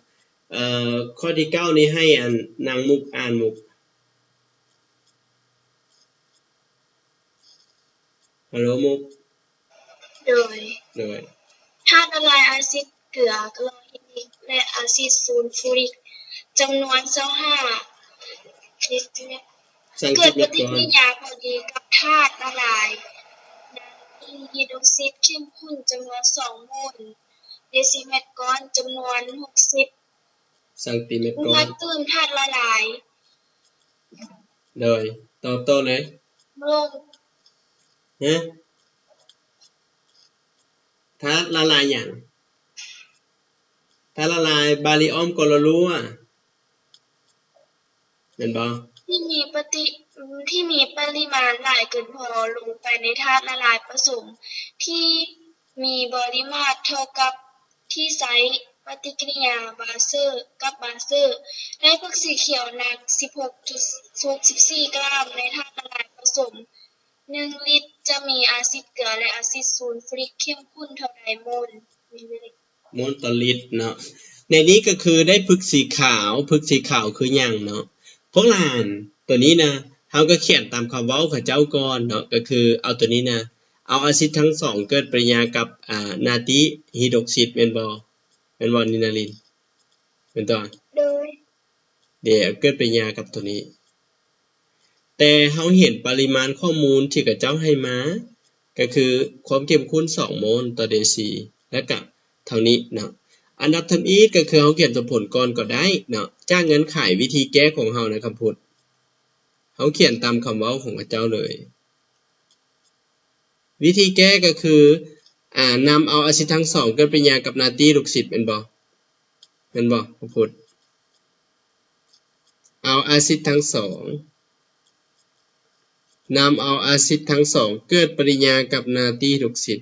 ເອີ ຂໍ້ທີເກົ້ານີ້ໃຫ້ອັນນາງມຸກອ່ານ ມຸກ. ຮັລໂຫຼ ມຸກ. ໂດຍ ໂດຍ. ທາດລະລາຍອາຊິດເກືອ ຄລໍຣິກ ແລະ ອາຊິດຊູນຟູຣິກ ຈຳນວນຊາວຫ້າເດຊິແມັດ ເກີດປະຕິກິລິຍາພໍດີກັບທາດລະລາຍ ດັງເປັນຮີໂດຊິດເຂັ້ມຂຸ້ນຈຳນວນສອງໂມນ. ເດຊິແມັດກ້ອນຈຳນວນຫົກສິບ ຊັງຕີແມັດກ້ອນ ມາຕື່ມທາດລະລາຍ. ໂດຍ ຕອບຕໍ່ເລີຍ. ໂລງ. ຮະ? ທາດລະລາຍຫຍັງ? ທາດລະລາຍບາຣິອອມກໍລໍລົວ ແມ່ນບໍ່? ທີ່ມີປະຕິ ທີ່ມີປະລິມານຫຼາຍເກີນພໍລົງໄປໃນທາດລະລາຍປະສົມ ທີ່ມີບໍລິມາດເທົ່າກັບທີ່ໃຊ້ປະຕິກິລິຍາບາເຊີກັບບາເຊີ ໃນເພິກສີຂຽວໜັກສິບຫົກຈຸດຫົກສິບສີ່ກຣາມໃນທາດລະລາຍປະສົມໜຶ່ງລິດ ຈະມີອາຊິດເກືອ ແລະ ອາຊິດຊູນຟຣິກເຂັ້ມຂຸ້ນເທົ່າໃດໂມນ ມິນລິລິດ. ໂມນຕໍ່ລິດເນາະ. ໃນນີ້ກໍຄືໄດ້ເພິກສີຂາວ, ເພິກສີຂາວຄືຫຍັງເນາະ? ພວກຫຼານ ຕົວນີ້ນະ ເຮົາກໍຂຽນຕາມຄຳເວົ້າເຂົາເຈົ້າກ່ອນເນາະ, ກໍຄືເອົາຕົວນີ້ນະ ເອົາອາຊິດທັງສອງເກີດປະຕິກິລິຍາກັບ ອາ ນາຕີຮີດຣອກຊິດ ແມ່ນບໍ່? ແມ່ນບໍ່ ນິນາລິນ? ແມ່ນຕົວະ? ໂດຍ. ເດ ເກີດປະຕິກິລິຍາກັບຕົວນີ້ ແຕ່ເຮົາເຫັນປະລິມານຂໍ້ມູນທີ່ເຂົາເຈົ້າໃຫ້ມາ ກໍຄືຄວາມເຂັ້ມຂຸ້ນສອງໂມນຕໍ່ເດຊີ ແລ້ວກະເທົ່ານີ້ເນາະ. ອັນດັບທຳອິດກໍຄືເຮົາຂຽນສົມຜົນກ່ອນກໍໄດ້ເນາະ ຈາກເງື່ອນໄຂວິທີແກ້ຂອງເຮົານະຄຳພຸດ ເຮົາຂຽນຕາມຄຳເວົ້າຂອງເຂົາເຈົ້າເລີຍ. ວິທີແກ້ກໍຄື ອາ ນຳເອົາອາຊິດທັງສອງເກີດປະຕິກິລິຍາກັບນາຕີຮີດຣອກຊິດ ແມ່ນບໍ່? ແມ່ນບໍ່ ຄຳພຸດ? ເອົາອາຊິດທັງສອງ ນຳເອົາອາຊິດທັງສອງເກີດປະຕິກິລິຍາກັບນາຕີຮີດຣອກຊິດ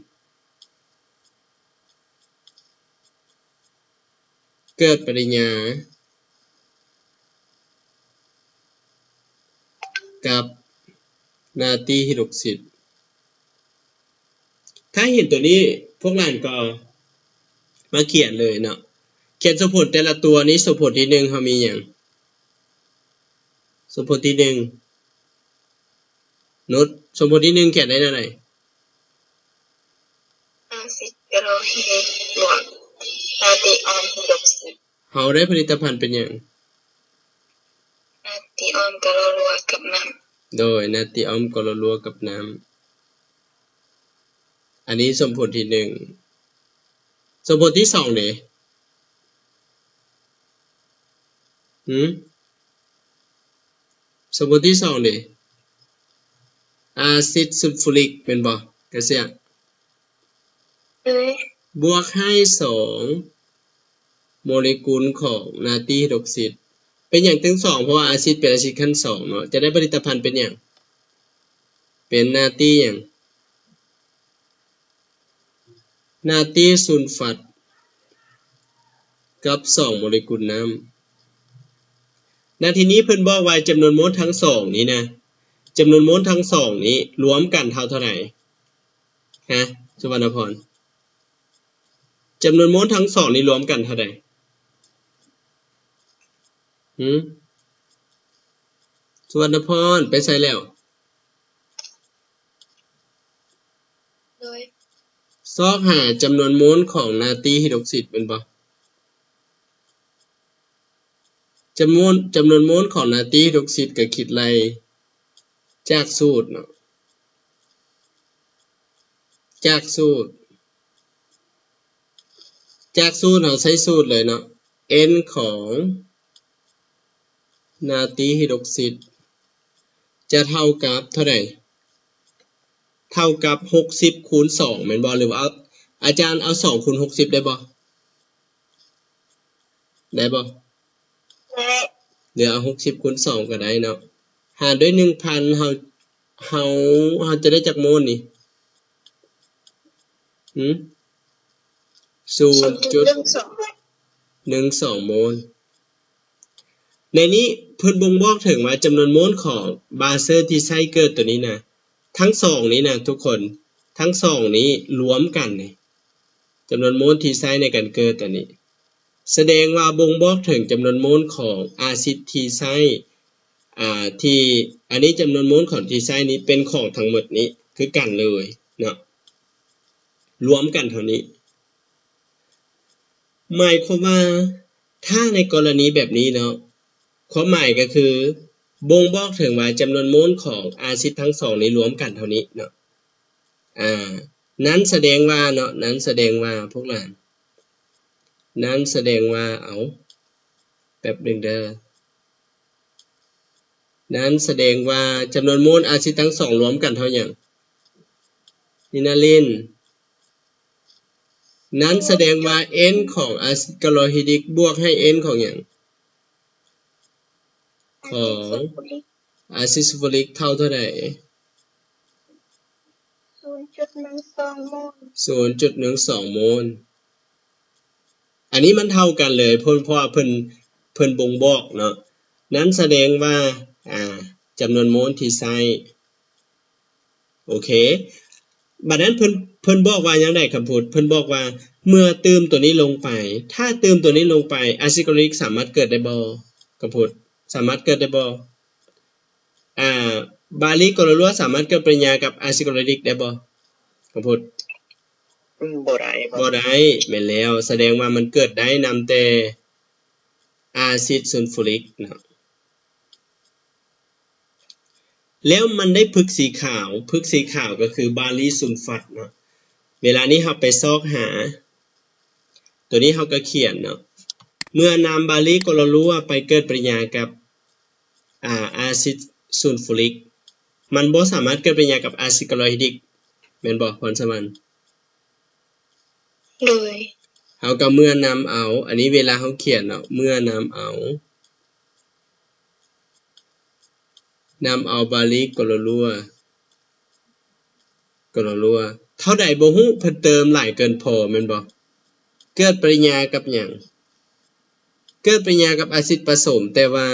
ເກີດປະຕິກິລິຍາກັບນາຕີຮີດຣອກຊິດ. ຖ້າເຫັນຕົວນີ້ ພວກຫຼານກໍມາຂຽນເລີຍເນາະ. ຂຽນສົມຜົນແຕ່ລະຕົວນີ້ ສົມຜົນທີໜຶ່ງເຮົາມີຫຍັງ? ສົມຜົນທີໜຶ່ງ ນຸດ ສົມຜົນທີໜຶ່ງຂຽນໄດ້ແນວໃດ? ອາຊິດຄລໍຮີບວກນາຕີອອມຮີດຣອກຊິດ. ເຮົາໄດ້ຜະລິດຕະພັນເປັນຫຍັງ? ນາຕີອອມຄລໍລົວກັບນ້ຳ. ໂດຍ ນາຕີອອມຄລໍລົວກັບນ້ຳ. ອັນນີ້ສົມຜົນທີໜຶ່ງ. ສົມຜົນທີສອງເດ? ຫື? ສົມຜົນທີສອງເດ? ອາຊິດຊູນຟຣິກແມ່ນບໍ່? ກະເຊຍ ເອີຍ ບວກໃຫ້ສອງໂມເລກຸນຂອງນາຕີຮີດຣອກຊິດ. ເປັນຫຍັງຈຶ່ງສອງ? ເພາະວ່າອາຊິດເປັນອາຊິດຂັ້ນສອງເນາະ. ຈະໄດ້ຜະລິດຕະພັນເປັນຫຍັງ? ເປັນນາຕີຫຍັງ? ນາຕີຊູນຟັດກັບສອງໂມເລກຸນນ້ຳ. ນະ ທີນີ້ເພິ່ນບອກວ່າຈຳນວນໂມນທັງສອງນີ້ນະ ຈຳນວນໂມນທັງສອງນີ້ລວມກັນເທົ່າເທົ່າໃດ? ຮະ ສຸວັນນະພອນ ຈຳນວນໂມນທັງສອງນີ້ລວມກັນເທົ່າໃດ? ຫື? ສຸວັນນະພອນໄປໃສແລ້ວ? ໂດຍ ຊອກຫາຈຳນວນໂມນຂອງນາຕີຮີດຣອກຊິດແມ່ນບໍ່? ຈຳນວນ ຈຳນວນໂມນຂອງນາຕີຮີດຣອກຊິດກໍຄິດໄລ່ຈາກສູດເນາະ ຈາກສູດ ຈາກສູດເຮົາໃຊ້ສູດເລີຍເນາະ N ຂອງນາຕີຮີດຣອກຊິດຈະເທົ່າກັບເທົ່າໃດ? ເທົ່າກັບຫົກສິບຄູນສອງແມ່ນບໍ່? ຫຼືວ່າເອົາ ອາຈານເອົາສອງຄູນຫົກສິບໄດ້ບໍ່? ໄດ້ບໍ່? ໄດ້ ຫຼືເອົາຫົກສິບຄູນສອງກໍໄດ້ເນາະ ຫານດ້ວຍໜຶ່ງພັນ ເຮົາ ເຮົາ ເຮົາຈະໄດ້ຈັກໂມນນີ້? ຫື? ສູນຈຸດໜຶ່ງສອງໂມນ. ໃນນີ້ເພິ່ນບົ່ງບອກເຖິງວ່າຈຳນວນໂມນຂອງບາເຊີທີ່ໃຊ້ເກີດຕົວນີ້ນະ ທັງສອງນີ້ນະທຸກຄົນ ທັງສອງນີ້ລວມກັນນີ້ ຈຳນວນໂມນທີ່ໃຊ້ໃນການເກີດຕົວນີ້ ສະແດງວ່າບົ່ງບອກເຖິງຈຳນວນໂມນຂອງອາຊິດທີ່ໃຊ້ ອ່າ ທີ່ ອັນນີ້ຈຳນວນໂມນຂອງທີ່ໃຊ້ນີ້ເປັນຂອງທັງໝົດນີ້ຄືກັນເລີຍເນາະ ລວມກັນເທົ່ານີ້. ໝາຍຄວາມວ່າ ຖ້າໃນກໍລະນີແບບນີ້ເນາະ ຄວາມໝາຍກໍຄືບົ່ງບອກເຖິງວ່າຈຳນວນໂມນຂອງອາຊິດທັງສອງນີ້ລວມກັນເທົ່ານີ້ເນາະ ອາ ນັ້ນສະແດງວ່າເນາະ ນັ້ນສະແດງວ່າພວກຫຼານ ນັ້ນສະແດງວ່າ ເອົາ ແປັບໜຶ່ງເດີ. ນັ້ນສະແດງວ່າຈຳນວນໂມນອາຊິດທັງສອງລວມກັນເທົ່າຫຍັງ? ນິນາລິນ. ນັ້ນສະແດງວ່າ N ຂອງອາຊິດຄາໂລຮີລິກບວກໃຫ້ N ຂອງຫຍັງ? ຂອງອາຊິດຊູຟູຣິກເທົ່າເທົ່າໃດ? ສູນຈຸດໜຶ່ງສອງໂມນ. ສູນຈຸດໜຶ່ງສອງໂມນ. ອັນນີ້ມັນເທົ່າກັນເລີຍ ເພາະ ເພາະວ່າເພິ່ນ ເພິ່ນບົ່ງບອກເນາະ. ນັ້ນສະແດງວ່າ ອ່າ ຈຳນວນໂມນທີ່ໃຊ້. ໂອເຄ ບາດນັ້ນເພິ່ນ ເພິ່ນບອກວ່າຫຍັງໃດຄຳພຸດ? ເພິ່ນບອກວ່າ ເມື່ອຕື່ມຕົວນີ້ລົງໄປ ຖ້າຕື່ມຕົວນີ້ລົງໄປ ອາຊິດຄາໂລຮີລິກສາມາດເກີດໄດ້ບໍ່? ຄຳພຸດ ສາມາດເກີດໄດ້ບໍ່? ອ່າ ບາລີໂກລົວສາມາດເກີດປະຕິກິລິຍາກັບອາຊິດຄາໂລຮີລິກໄດ້ບໍ່? ຄຳພຸດ ອືມ ບໍ່ໄດ້ ບໍ່ໄດ້. ແມ່ນແລ້ວ ສະແດງວ່າມັນເກີດໄດ້ນຳແຕ່ອາຊິດຊູນຟູຣິກເນາະ. ແລ້ວມັນໄດ້ຜຶກສີຂາວ ຜຶກສີຂາວກໍຄືບາລີຊູນຟັດເນາະ. ເວລານີ້ເຮົາໄປຊອກຫາ ຕົວນີ້ເຮົາກໍຂຽນເນາະ ເມື່ອນຳບາລີໂກລົວໄປເກີດປະຕິກິລິຍາກັບ ອາ ອາຊິດຊູນຟູຣິກ ມັນບໍ່ສາມາດເກີດປະຕິກິລິຍາກັບອາຊິດຄາໂລຮີລິກ ແມ່ນບໍ່ ພອນສະຫວັນ? ໂດຍ ເຮົາກໍເມື່ອນຳເອົາ ອັນນີ້ເວລາເຮົາຂຽນເນາະ ເມື່ອນຳເອົາ ນຳເອົາບາລີໂກໂລລົວ ໂກໂລລົວ ເທົ່າໃດບໍ່ຮູ້ ເພິ່ນເຕີມຫຼາຍເກີນພໍແມ່ນບໍ່? ເກີດປະຕິກິລິຍາກັບຫຍັງ? ເກີດປະຕິກິລິຍາກັບອາຊິດປະສົມ ແຕ່ວ່າ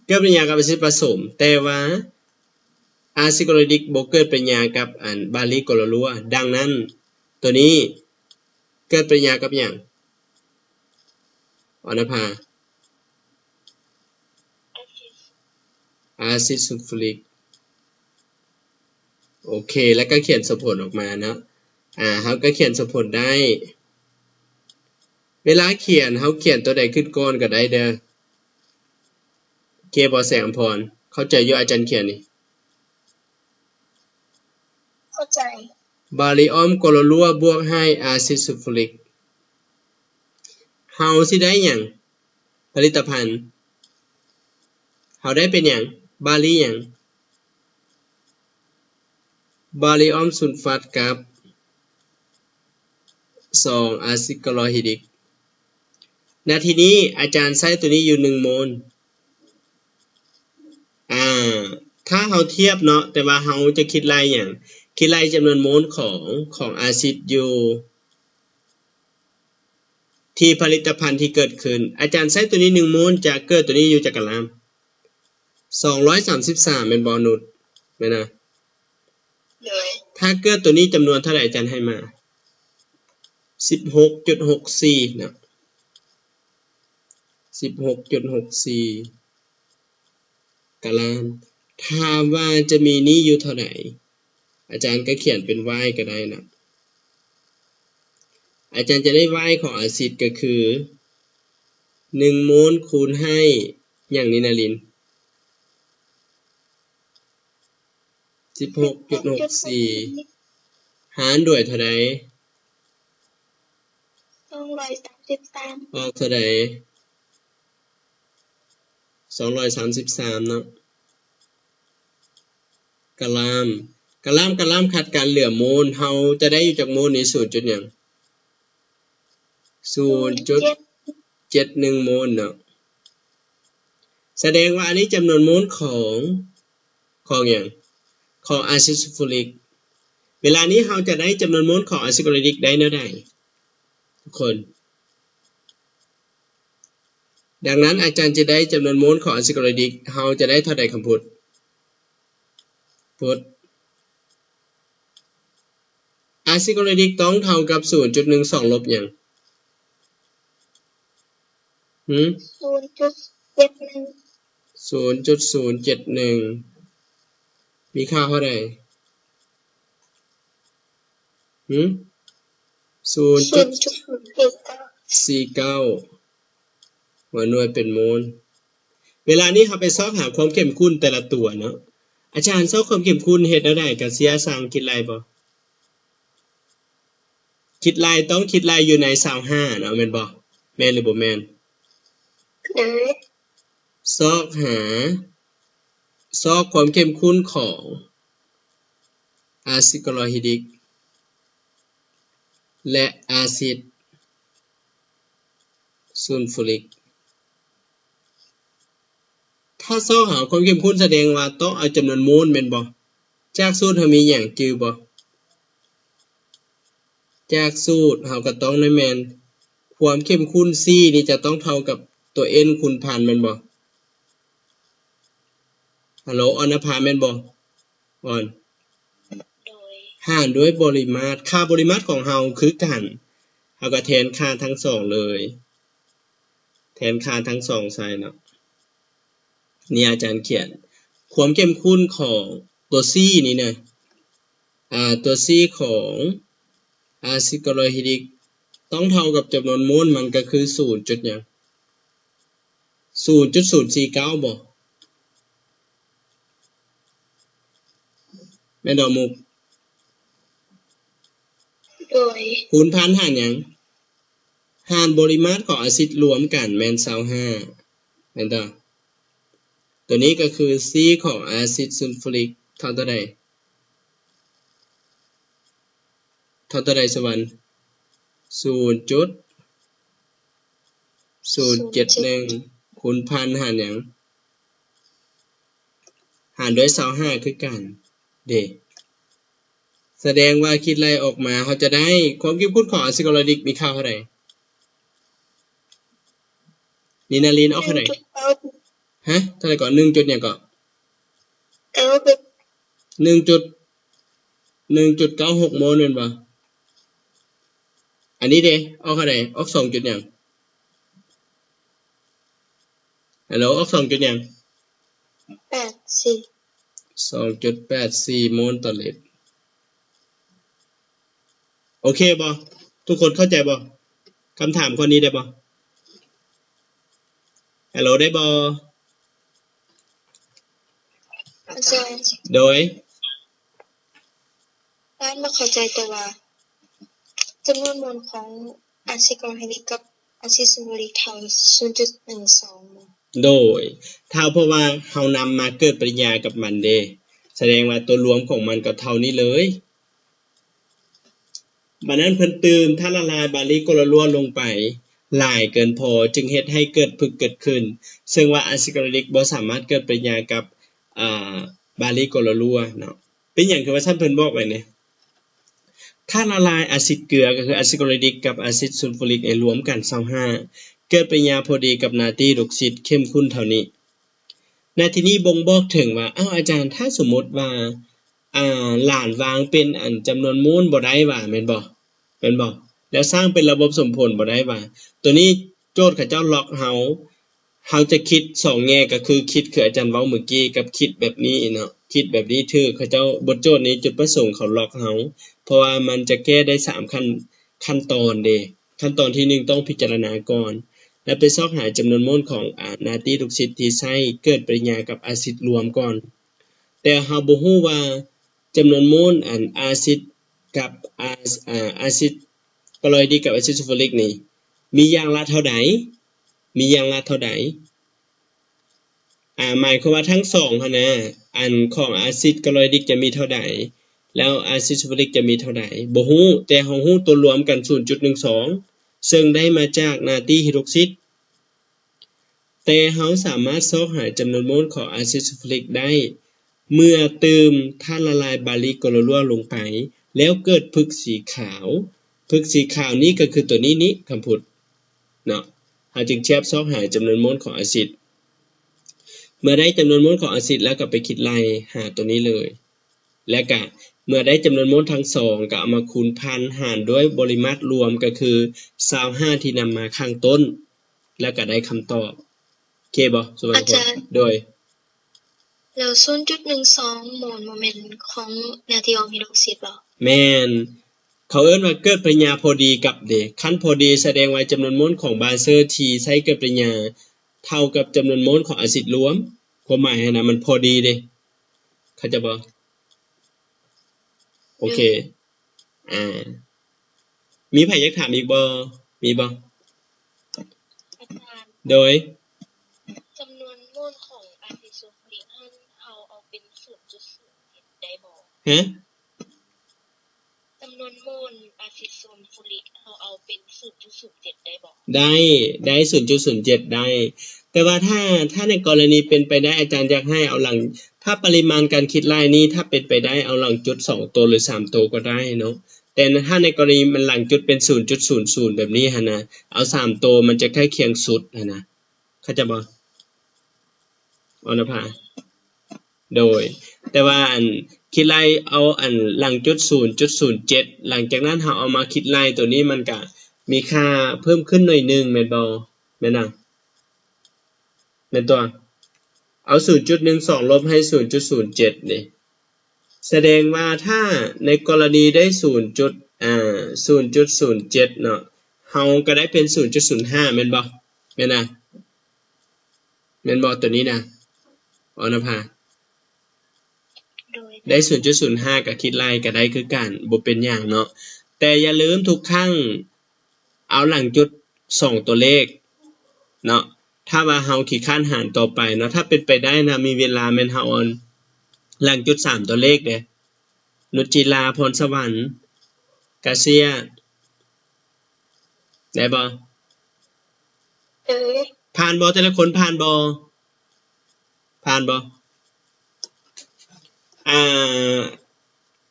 ເກີດປະຕິກິລິຍາກັບອາຊິດປະສົມ ແຕ່ວ່າອາຊິດຄາໂລຮີລິກບໍ່ເກີດປະຕິກິລິຍາກັບອັນບາລີໂກໂລລົວ. ດັ່ງນັ້ນ ໂຕນີ້ເກີດປະຕິກິລິຍາກັບຫຍັງ? ອອນນະພາ ອາຊິດຊູນຟູຣິກ. ໂອເຄ ແລ້ວກໍຂຽນສົມຜົນອອກມາເນາະ. ອາ ເຮົາກໍຂຽນສົມຜົນໄດ້. ເວລາຂຽນ ເຮົາຂຽນຕົວໃດຂຶ້ນກ່ອນກໍໄດ້ເດີ. ໂອເຄບໍ່ ແສງອຳພອນ? ເຂົ້າໃຈຢູ່ອາຈານຂຽນນີ້? ເຂົ້າໃຈ. ບາລີອອມໂກໂລລົວບວກໃຫ້ອາຊິດຊູນຟູຣິກ ເຮົາຊິໄດ້ຫຍັງ? ຜະລິດຕະພັນ ເຮົາໄດ້ເປັນຫຍັງ? ບາລີຫຍັງ? ບາລີອອມຊູນຟັດກັບ ສອງ ອາຊິດຄາໂລຮີລິກ. ນາທີນີ້ອາຈານໃຊ້ຕົວນີ້ຢູ່ໜຶ່ງໂມນ. ອາ ຖ້າເຮົາທຽບເນາະ ແຕ່ວ່າເຮົາຈະຄິດໄລ່ຫຍັງ? ຄິດໄລ່ຈຳນວນໂມນຂອງ ຂອງອາຊິດຢູ່ ທີ່ຜະລິດຕະພັນທີ່ເກີດຂຶ້ນ. ອາຈານໃຊ້ຕົວນີ້ໜຶ່ງໂມນ ຈະເກີດຕົວນີ້ຢູ່ຈັກກະລາມ? ສອງຮ້ອຍສາມສິບສາມ ແມ່ນບໍ່ນຸດ? ແມ່ນນະ? ໂດຍ. ຖ້າເກີດຕົວນີ້ຈຳນວນເທົ່າໃດອາຈານໃຫ້ມາ? ສິບຫົກຈຸດຫົກສີ່ເນາະ ສິບຫົກຈຸດຫົກສີ່ກະລາມ. ຖາມວ່າຈະມີນີ້ຢູ່ເທົ່າໃດ? ອາຈານກໍຂຽນເປັນ Y ກໍໄດ້ນະ. ອາຈານຈະໄດ້ Y ຂອງອາຊິດກໍຄື ໜຶ່ງໂມນຄູນໃຫ້ຫຍັງນີ້ນະລິນ? ສິບຫົກຈຸດຫົກສີ່ ຫານດ້ວຍເທົ່າໃດ? ສອງຮ້ອຍສາມສິບສາມ ອອກເທົ່າໃດ? ສອງຮ້ອຍສາມສິບສາມເນາະ ກະລາມ. ກະລາມ ກະລາມ ຂັດກັນເຫຼືອໂມນ ເຮົາຈະໄດ້ຢູ່ຈັກໂມນນີ້? ສູນຈຸດຫຍັງ? ສູນຈຸດເຈັດໜຶ່ງໂມນເນາະ. ສະແດງວ່າອັນນີ້ຈຳນວນໂມນຂອງ ຂອງຫຍັງ? ຂອງອາຊິດຊູຟູຣິກ. ເວລານີ້ເຮົາຈະໄດ້ຈຳນວນໂມນຂອງອາຊິດຄາໂລຣິກໄດ້ແນວໃດ ທຸກຄົນ? ດັ່ງນັ້ນອາຈານຈະໄດ້ຈຳນວນໂມນຂອງອາຊິດຄາໂລຣິກ ເຮົາຈະໄດ້ເທົ່າໃດຄຳພຸດ? ພຸດ ອາຊິດຄາໂລຣິກຕ້ອງເທົ່າກັບສູນຈຸດໜຶ່ງສອງລົບຫຍັງ? ຫື? ສູນຈຸດເຈັດໜຶ່ງ ສູນຈຸດສູນເຈັດໜຶ່ງ ມີຄ່າເທົ່າໃດ? ຫື? ສູນຈຸດສີ່ເກົ້າ ຫົວໜ່ວຍເປັນໂມນ. ເວລານີ້ເຮົາໄປຊອກຫາຄວາມເຂັ້ມຂຸ້ນແຕ່ລະຕົວເນາະ. ອາຈານຊອກຄວາມເຂັ້ມຂຸ້ນເຮັດແນວໃດ? ກາເຊຍ ຊ່າງຄິດໄລ່ບໍ່? ຄິດໄລ່ ຕ້ອງຄິດໄລ່ຢູ່ໃນຊາວຫ້າເນາະ ແມ່ນບໍ່? ແມ່ນຫຼືບໍ່ແມ່ນ? ໂດຍ ຊອກຫາ ຊອກຄວາມເຂັ້ມຂຸ້ນຂອງອາຊິດຄລໍຮາຍດຣິກ ແລະ ອາຊິດ ຊູນຟູຣິກ. ຖ້າຊອກຫາຄວາມເຂັ້ມຂຸ້ນ ສະແດງວ່າຕ້ອງເອົາຈຳນວນໂມນແມ່ນບໍ່? ຈາກສູດເຮົາມີຫຍັງຈື່ບໍ່? ຈາກສູດເຮົາກໍຕ້ອງໄດ້ແມ່ນ ຄວາມເຂັ້ມຂຸ້ນ C ນີ້ຈະຕ້ອງເທົ່າກັບຕົວ N ຄູນພັນແມ່ນບໍ່? ຮັລໂຫຼ ອອນນະພາແມ່ນບໍ່? ອອນ ໂດຍ ຫານດ້ວຍບໍລິມາດ ຄ່າບໍລິມາດຂອງເຮົາຄືກັນ ເຮົາກໍແທນຄ່າທັງສອງເລີຍ ແທນຄ່າທັງສອງໃສ່ເນາະ. ນີ້ອາຈານຂຽນຄວາມເຂັ້ມຂຸ້ນຂອງຕົວ C ນີ້ນະ ອາ ຕົວ C ຂອງອາຊິດຄລໍຮາຍດຣິກ ຕ້ອງເທົ່າກັບຈຳນວນໂມນມັນ ກໍຄືສູນຈຸດຫຍັງ? ສູນຈຸດສູນສີ່ເກົ້າ ບໍ່? ແມ່ນດອກມຸກ? ໂດຍ ຄູນພັນຫານຫຍັງ? ຫານບໍລິມາດຂອງອາຊິດລວມກັນແມ່ນຊາວຫ້າ ແມ່ນດອກ? ຕົວນີ້ກໍຄື C ຂອງອາຊິດຊູນຟູຣິກເທົ່າເທົ່າໃດ? ເທົ່າເທົ່າໃດສະຫວັນ? ສູນຈຸດສູນເຈັດໜຶ່ງ ຄູນພັນຫານຫຍັງ? ຫານດ້ວຍຊາວຫ້າຄືກັນເດ. ສະແດງວ່າຄິດໄລ່ອອກມາ ເຮົາຈະໄດ້ຄວາມເຂັ້ມຂຸ້ນຂອງອາຊິດຄລໍຮາຍດຣິກມີຄ່າເທົ່າໃດ? ນີນາລິນ ອອກເທົ່າໃດ? ຮະ? ເທົ່າໃດເກາະ? ໜຶ່ງຈຸດຫຍັງເກາະ? ເກົ້າ ໜຶ່ງຈຸດ ໜຶ່ງຈຸດເກົ້າຫົກໂມນແມ່ນບໍ່? ອັນນີ້ເດ ອອກເທົ່າໃດ? ອອກສອງຈຸດຫຍັງ? ຮັລໂຫຼ ອອກສອງຈຸດຫຍັງ? ແປດສີ່ ສອງຈຸດແປດສີ່ໂມນຕໍ່ລິດ. ໂອເຄບໍ່? ທຸກຄົນເຂົ້າໃຈບໍ່? ຄຳຖາມຂໍ້ນີ້ໄດ້ບໍ່? ຮັລໂຫຼ ໄດ້ບໍ່? ອາຈານ ໂດຍ ອາຈານບໍ່ເຂົ້າໃຈ ແຕ່ວ່າຈຳນວນໂມນຂອງອາຊິດຄລໍຮາຍດຣິກກັບອາຊິດຊູນຟູຣິກເທົ່າສູນຈຸດໜຶ່ງສອງ ໂດຍ ຖ້າເພາະວ່າເຮົານຳມາເກີດປະຕິກິລິຍາກັບມັນເດ ສະແດງວ່າຕົວລວມຂອງມັນກໍເທົ່ານີ້ເລີຍ. ບັດນັ້ນເພິ່ນຕື່ມທາດລະລາຍບາລິໂກລາລົວລົງໄປຫຼາຍເກີນພໍ ຈຶ່ງເຮັດໃຫ້ເກີດຜຶກເກີດຂຶ້ນ ເຊິ່ງວ່າອາຊິດຄລໍຮາຍດຣິກບໍ່ສາມາດເກີດປະຕິກິລິຍາກັບ ອາ ບາລິໂກລາລົວເນາະ. ເປັນຫຍັງຄືວ່າຊັ້ນ? ເພິ່ນບອກໄວ້ນີ້ ຖ້າລະລາຍອາຊິດເກືອ ກໍຄືອາຊິດຄລໍຮາຍດຣິກກັບອາຊິດຊູນຟູຣິກໃນລວມກັນຊາວຫ້າ ເກີດປະຕິກິລິຍາພໍດີກັບນາຕີຮີດຣອກຊິດເຂັ້ມຂຸ້ນເທົ່ານີ້. ໃນທີ່ນີ້ບົ່ງບອກເຖິງວ່າ ອ້າວ ອາຈານ ຖ້າສົມມຸດວ່າ ອ່າ ຫຼານວາງເປັນອັນຈຳນວນໂມນບໍ່ໄດ້ຫວາ ແມ່ນບໍ່? ແມ່ນບໍ່? ແລ້ວສ້າງເປັນລະບົບສົມຜົນບໍ່ໄດ້ຫວາ? ໂຕນີ້ໂຈດເຂົາເຈົ້າລັອກເຮົາ ເຮົາຈະຄິດສອງແງ່ ກໍຄືຄິດຄືອາຈານເວົ້າມື້ກີ້ ກັບຄິດແບບນີ້ເນາະ ຄິດແບບນີ້ຖືກ. ເຂົາເຈົ້າ ບົດໂຈດນີ້ຈຸດປະສົງເຂົາລັອກເຮົາ ເພາະວ່າມັນຈະແກ້ໄດ້ສາມຂັ້ນ ຂັ້ນຕອນເດ. ຂັ້ນຕອນທີໜຶ່ງຕ້ອງພິຈາລະນາກ່ອນ ແລະ ໄປຊອກຫາຈຳນວນໂມນຂອງ ອາ ນາຕີຮີດຣອກຊິດທີ່ໃຊ້ເກີດປະຕິກິລິຍາກັບອາຊິດລວມກ່ອນ. ແຕ່ເຮົາບໍ່ຮູ້ວ່າຈຳນວນໂມນ ອັນ ອາຊິດກັບ ອາ ອາ ອາຊິດຄລໍຮາຍດຣິກກັບອາຊິດຊູນຟູຣິກນີ້ ມີຢ່າງລະເທົ່າໃດ? ມີຢ່າງລະເທົ່າໃດ? ອາ ໝາຍຄວາມວ່າທັງສອງຫັ້ນນະ ອັນຂອງອາຊິດຄລໍຮາຍດຣິກຈະມີເທົ່າໃດ ແລ້ວອາຊິດຊູນຟູຣິກຈະມີເທົ່າໃດ ບໍ່ຮູ້ ແຕ່ເຮົາຮູ້ໂຕລວມກັນສູນຈຸດໜຶ່ງສອງ ເຊິ່ງໄດ້ມາຈາກນາຕີຮີດຣອກຊິດ. ແຕ່ເຮົາສາມາດຊອກຫາຈຳນວນໂມນຂອງອາຊິດຊູນຟູຣິກໄດ້ ເມື່ອຕື່ມທາດລະລາຍບາລິໂກລາລົວລົງໄປ ແລ້ວເກີດຜຶກສີຂາວ. ຜຶກສີຂາວນີ້ກໍຄືຕົວນີ້ນີ້ ຄຳພຸດເນາະ. ເຮົາຈຶ່ງທຽບຊອກຫາຈຳນວນໂມນຂອງອາຊິດ. ເມື່ອໄດ້ຈຳນວນໂມນຂອງອາຊິດແລ້ວ ກໍໄປຄິດໄລ່ຫາຕົວນີ້ເລີຍ. ແລ້ວກະເມື່ອໄດ້ຈຳນວນໂມນທັງສອງ ກໍເອົາມາຄູນພັນຫານດ້ວຍບໍລິມາດລວມ ກໍຄືຊາວຫ້າທີ່ນຳມາຂ້າງຕົ້ນ ແລ້ວກະໄດ້ຄຳຕອບ. ໂອເຄບໍ່ ສຸວັນນະພົດ? ອາຈານ ໂດຍ ແລ້ວສູນຈຸດໜຶ່ງສອງໂມນບໍ່ແມ່ນຂອງນາຕີອອມຮີດຣອກຊິດບໍ່? ແມ່ນ. ເຂົາເອີ້ນວ່າເກີດປະຕິກິລິຍາພໍດີກັບເດ. ຄັນພໍດີສະແດງວ່າຈຳນວນໂມນຂອງບາເຊີທີ່ໃຊ້ເກີດປະຕິກິລິຍາເທົ່າກັບຈຳນວນໂມນຂອງອາຊິດລວມ. ຄວາມໝາຍຫັ້ນນະ ມັນພໍດີເດ. ເຂົ້າໃຈບໍ່? ໂອເຄ. ໂດຍ ອາ ມີໃຜຢາກຖາມອີກບໍ່? ມີບໍ່? ອາຈານ ໂດຍ ຈຳນວນໂມນຂອງອາຊິດຊູນຟູຣິກຫັ້ນ ເຮົາເອົາເປັນສູນຈຸດສູນເຈັດໄດ້ບໍ່? ຮະ? ຈຳນວນໂມນອາຊິດຊູນຟູຣິກ ເຮົາເອົາເປັນສູນຈຸດສູນເຈັດໄດ້ບໍ່? ໄດ້ ໄດ້ສູນຈຸດສູນເຈັດໄດ້ ແຕ່ວ່າຖ້າ ຖ້າໃນກໍລະນີເປັນໄປໄດ້ ອາຈານຢາກໃຫ້ເອົາຫຼັງ ຖ້າປະລິມານການຄິດໄລ່ນີ້ ຖ້າເປັນໄປໄດ້ເອົາຫຼັງຈຸດສອງໂຕ ຫຼື ສາມໂຕກໍໄດ້ເນາະ ແຕ່ຖ້າໃນກໍລະນີມັນຫຼັງຈຸດເປັນສູນຈຸດສູນສູນແບບນີ້ຫັ້ນນະ ເອົາສາມໂຕ ມັນຈະໃກ້ຄຽງສຸດຫັ້ນນະ ເຂົ້າໃຈບໍ່? ອໍນະພາ ໂດຍ ແຕ່ວ່າອັນ ຄິດໄລ່ເອົາອັນຫຼັງຈຸດສູນຈຸດສູນເຈັດ ຫຼັງຈາກນັ້ນເຮົາເອົາມາຄິດໄລ່ ໂຕນີ້ມັນກະມີຄ່າເພີ່ມຂຶ້ນໜ້ອຍໜຶ່ງແມ່ນບໍ່? ແມ່ນຫຍັງ? ແມ່ນຕົວະ ເອົາສູນຈຸດໜຶ່ງສອງລົບໃຫ້ສູນຈຸດສູນເຈັດນີ້ ສະແດງວ່າຖ້າໃນກໍລະນີໄດ້ສູນຈຸດ ອ່າ ສູນຈຸດສູນເຈັດເນາະ ເຮົາກໍໄດ້ເປັນສູນຈຸດສູນຫ້າແມ່ນບໍ່? ແມ່ນນະ ແມ່ນບໍ່ໂຕນີ້ນະ ອໍນະພາ? ໂດຍ ໄດ້ສູນຈຸດສູນຫ້າກໍຄິດໄລ່ກໍໄດ້ຄືກັນ ບໍ່ເປັນຫຍັງເນາະ ແຕ່ຢ່າລືມທຸກຄັ້ງເອົາຫຼັງຈຸດສອງຕົວເລກເນາະ ຖ້າວ່າເຮົາຂີ້ຄ້ານຫານຕໍ່ໄປເນາະ ຖ້າເປັນໄປໄດ້ນະ ມີເວລາແມ່ນເຮົາເອົາຫຼັງຈຸດສາມຕົວເລກເດ້ ນຸດຈີລາ ພອນສະຫວັນ ກາເຊຍ ໄດ້ບໍ່? ເອີ ຜ່ານບໍ່? ແຕ່ລະຄົນຜ່ານບໍ່? ຜ່ານບໍ່? ອ່າ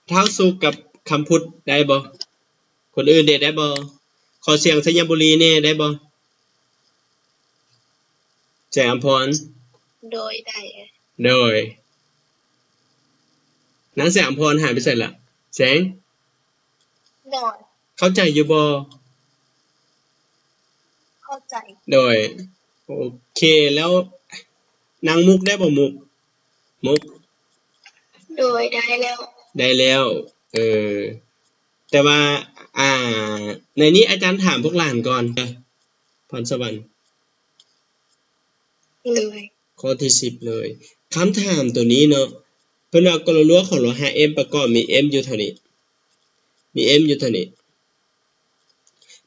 ທ້າວສຸກກັບຄຳພຸດໄດ້ບໍ່? ຄົນອື່ນເດ ໄດ້ບໍ່? ຂໍສຽງໄຊຍະບູລີແດ່ ໄດ້ບໍ່? ແສງອຳພອນ ໂດຍ ໄດ້ ໂດຍ ນາງແສງອຳພອນຫາຍໄປໃສລະ? ແສງ ໂດຍ ເຂົ້າໃຈຢູ່ບໍ່? ເຂົ້າໃຈ ໂດຍ ໂອເຄ ແລ້ວນາງມຸກໄດ້ບໍ່? ມຸກ ມຸກ ໂດຍ ໄດ້ແລ້ວ ໄດ້ແລ້ວ ເອີ ແຕ່ວ່າ ອ່າ ໃນນີ້ອາຈານຖາມພວກຫຼານກ່ອນ ເດີ ພອນສະຫວັນ ໂດຍ ຂໍ້ທີສິບເລີຍ ຄຳຖາມໂຕນີ້ເນາະ ເພິ່ນວ່າ ກະລະລວກຂອງໂລຫະ M ປະກອບມີ M ຢູ່ເທົ່ານີ້ ມີ M ຢູ່ເທົ່ານີ້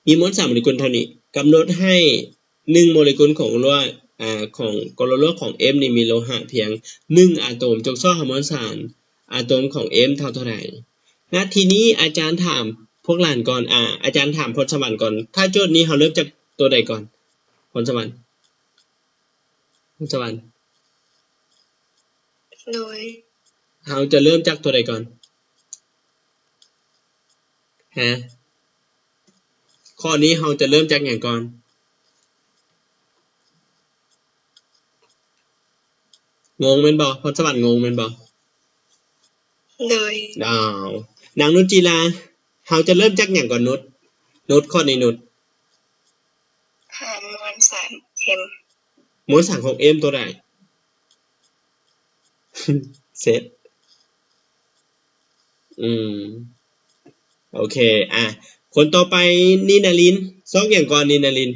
ມີມວນສານໂມເລກຸນເທົ່ານີ້ ກຳນົດໃຫ້ໜຶ່ງໂມເລກຸນຂອງລວກ ອາ ຂອງກະລະລວກຂອງ M ນີ້ມີໂລຫະພຽງໜຶ່ງອາໂຕມ ຈົ່ງຊອກຫາມວນສານອາໂຕມຂອງ M ເທົ່າເທົ່າໃດ? ນະ ທີນີ້ອາຈານຖາມພວກຫຼານກ່ອນ ອາ ອາຈານຖາມພອນສະຫວັນກ່ອນ ຖ້າໂຈດນີ້ເຮົາເລີ່ມຈາກຕົວໃດກ່ອນ? ພອນສະຫວັນ ພອນສະຫວັນ ໂດຍ ເຮົາຈະເລີ່ມຈາກຕົວໃດກ່ອນ? ຮະ ຂໍ້ນີ້ເຮົາຈະເລີ່ມຈາກຫຍັງກ່ອນ? ງົງແມ່ນບໍ່? ພອນສະຫວັນງົງແມ່ນບໍ່? ໂດຍ ດາວ ນາງນຸດຈີລາ ເຮົາຈະເລີ່ມຈາກຫຍັງກ່ອນ? ນຸດ ນຸດ ຂໍ້ນີ້ນຸດ ຫາມວນສານ M ມວນສານຂອງ M ຕົວໃດ? ເຊັດ ອືມ ໂອເຄ ອ່ະ ຄົນຕໍ່ໄປ ນີນາລິນ ຊອກຫຍັງກ່ອນ? ນີນາລິນ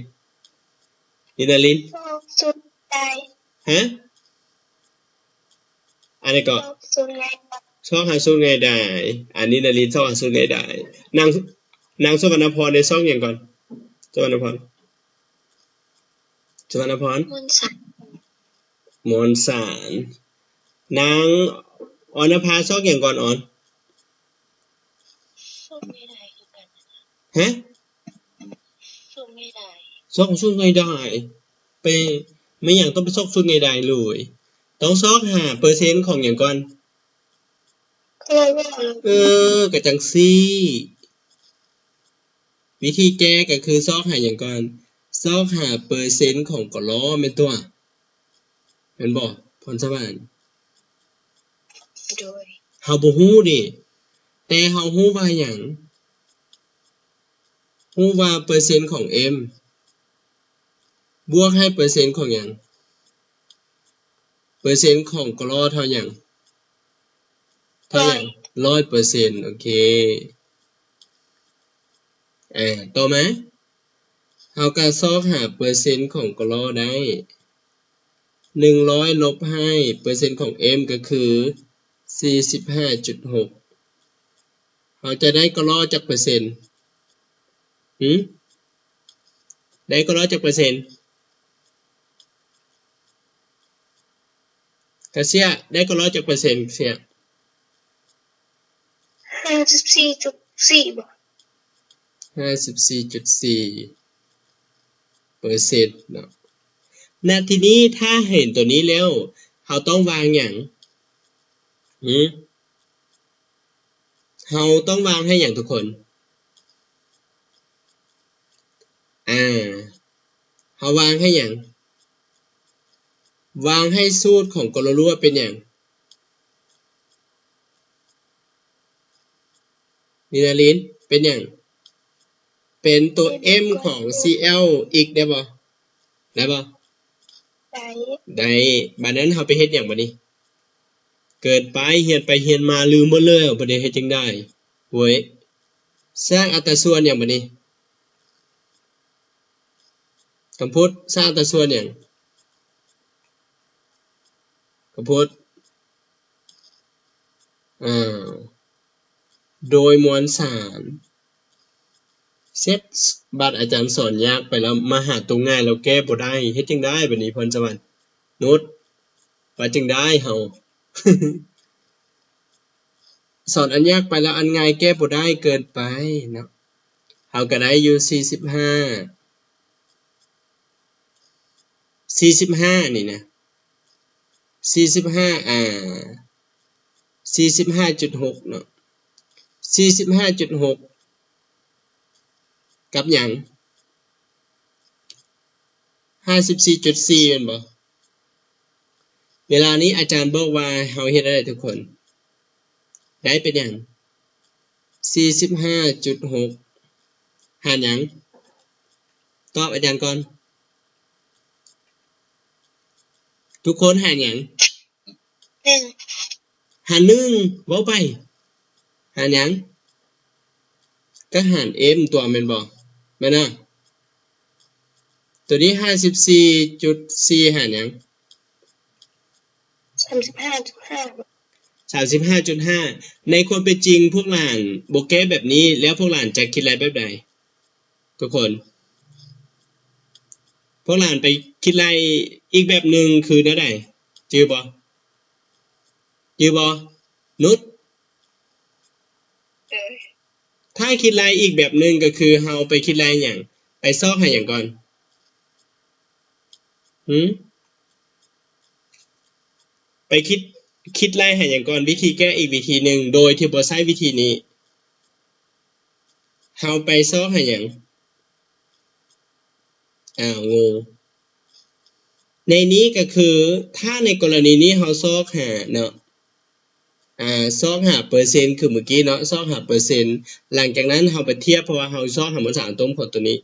ນີນາລິນ ຊອກສູດໃດ? ຮະ? ອັນນີ້ກໍ ຊອກສູດໃດ? ຊອກຫາສູດໃດ? ອັນນີ້ນາລິນຊອກຫາສູດໃດ? ນາງ ນາງສຸວັນນະພອນໄດ້ຊອກຫຍັງກ່ອນ? ສຸວັນນະພອນ ສຸວັນນະພອນ ມວນສານ ມວນສານ ນາງອອນນະພາຊອກຫຍັງກ່ອນ? ອອນ ຊອກໃດໆຄືກັນ ຮະ? ຊອກໃດໆ ຊອກສູດໃດ? ໄປ ແມ່ນຫຍັງຕ້ອງໄປຊອກສູດໃດເລີຍ? ຕ້ອງຊອກຫາເປີເຊັນຂອງຫຍັງກ່ອນ? ເອີ ກະຈັ່ງຊີ້ ວິທີແກ້ກະຄືຊອກຫາຫຍັງກ່ອນ? ຊອກຫາເປີເຊັນຂອງກະລໍ ແມ່ນຕົວະ? ແມ່ນບໍ່ ພອນສະຫວັນ? ໂດຍ ເຮົາບໍ່ຮູ້ເດ ແຕ່ເຮົາຮູ້ວ່າຫຍັງ? ຮູ້ວ່າເປີເຊັນຂອງ M ບວກໃຫ້ເປີເຊັນຂອງຫຍັງ? ເປີເຊັນຂອງກະລໍເທົ່າຫຍັງ? ເທົ່າຫຍັງ? ຮ້ອຍ ຮ້ອຍເປີເຊັນ ໂອເຄ ເອີ ຕໍ່ມາ ເຮົາກະຊອກຫາເປີເຊັນຂອງກະລໍໄດ້ ໜຶ່ງຮ້ອຍລົບໃຫ້ເປີເຊັນຂອງ M ກະຄື ສີ່ສິບຫ້າຈຸດຫົກ ເຮົາຈະໄດ້ກະລໍຈັກເປີເຊັນ? ຫື ໄດ້ກໍລອຈັກເປີເຊັນ? ກາເຊຍ ໄດ້ກໍລອຈັກເປີເຊັນ ກາເຊຍ? ຫ້າສິບສີ່ຈຸດສີ່ບໍ? ຫ້າສິບສີ່ຈຸດສີ່ເປີເຊັນເນາະ. ນະ ທີນີ້ຖ້າເຫັນຕົວນີ້ແລ້ວ ເຮົາຕ້ອງວາງຫຍັງ? ຫື ເຮົາຕ້ອງວາງໃຫ້ຫຍັງທຸກຄົນ? ອາ ເຮົາວາງໃຫ້ຫຍັງ? ວາງໃຫ້ສູດຂອງກໍລະລົວເປັນຫຍັງ? ນິລາລິນ ເປັນຫຍັງ? ເປັນຕົວ M ຂອງ C L ອີກໄດ້ບໍ່? ໄດ້ບໍ່? ໄດ້ ໄດ້. ບາດນັ້ນເຮົາໄປເຮັດຫຍັງບາດນີ້? ເກີນໄປ ຮຽນໄປຮຽນມາລືມໝົດເລີຍ ບາດນີ້ເຮັດຈັ່ງໃດ? ໂອ້ຍ ສ້າງອັດຕາສ່ວນຫຍັງບາດນີ້? ກຳພຸດ ສ້າງອັດຕາສ່ວນຫຍັງ? ກຳພຸດ ອາ ໂດຍມວນສານ ເຊັດ ບາດອາຈານສອນຍາກໄປແລ້ວ ມາຫາຕົວງ່າຍແລ້ວແກ້ບໍ່ໄດ້ ເຮັດຈັ່ງໃດບາດນີ້ ພອນສະຫວັນ ນຸດ ວ່າຈັ່ງໃດເຮົາ? ສອນອັນຍາກໄປແລ້ວ ອັນງ່າຍແກ້ບໍ່ໄດ້ ເກີນໄປເນາະ. ເຮົາກໍໄດ້ຢູ່ສີ່ສິບຫ້າ ສີ່ສິບຫ້ານີ້ນະ ສີ່ສິບຫ້າ ອາ ສີ່ສິບຫ້າຈຸດຫົກເນາະ ສີ່ສິບຫ້າຈຸດຫົກ ກັບຫຍັງ? ຫ້າສິບສີ່ຈຸດສີ່ ແມ່ນບໍ່? ເວລານີ້ອາຈານບອກວ່າເຮົາເຮັດໄດ້ທຸກຄົນ ໄດ້ເປັນຫຍັງ? ສີ່ສິບຫ້າຈຸດຫົກ ຫານຫຍັງ? ຕອບອາຈານກ່ອນ ທຸກຄົນຫານຫຍັງ? ໜຶ່ງ ຫານໜຶ່ງ ເວົ້າໄປ ຫານຫຍັງ? ກໍຫານ M ຕົວະ ແມ່ນບໍ່? ແມ່ນນະ? ຕົວນີ້ ຫ້າສິບສີ່ຈຸດສີ່ ຫານຫຍັງ? ສາມສິບຫ້າຈຸດຫ້າ ສາມສິບຫ້າຈຸດຫ້າ. ໃນຄວາມເປັນຈິງພວກຫຼານບໍ່ແກ້ແບບນີ້ ແລ້ວພວກຫຼານຈະຄິດໄລ່ແບບໃດ? ທຸກຄົນ ພວກຫຼານໄປຄິດໄລ່ອີກແບບໜຶ່ງຄືແນວໃດ? ຈື່ບໍ່? ຈື່ບໍ່? ນຸດ ເອີ ຖ້າຄິດໄລ່ອີກແບບໜຶ່ງກໍຄືເຮົາໄປຄິດໄລ່ຫຍັງ? ໄປຊອກຫາຫຍັງກ່ອນ? ຫື? ໄປຄິດ ຄິດໄລ່ຫາຫຍັງກ່ອນ? ວິທີແກ້ອີກວິທີໜຶ່ງ ໂດຍທີ່ບໍ່ໃຊ້ວິທີນີ້ ເຮົາໄປຊອກຫາຫຍັງ? ອ້າວ ງົງ. ໃນນີ້ກໍຄື ຖ້າໃນກໍລະນີນີ້ເຮົາຊອກຫາເນາະ ອາ ຊອກຫາເປີເຊັນຄືມື້ກີ້ເນາະ ຊອກຫາເປີເຊັນ. ຫຼັງຈາກນັ້ນເຮົາໄປທຽບ ເພາະວ່າເຮົາຊອກຫາມວນສານອາໂຕມຂອງຕົວນີ້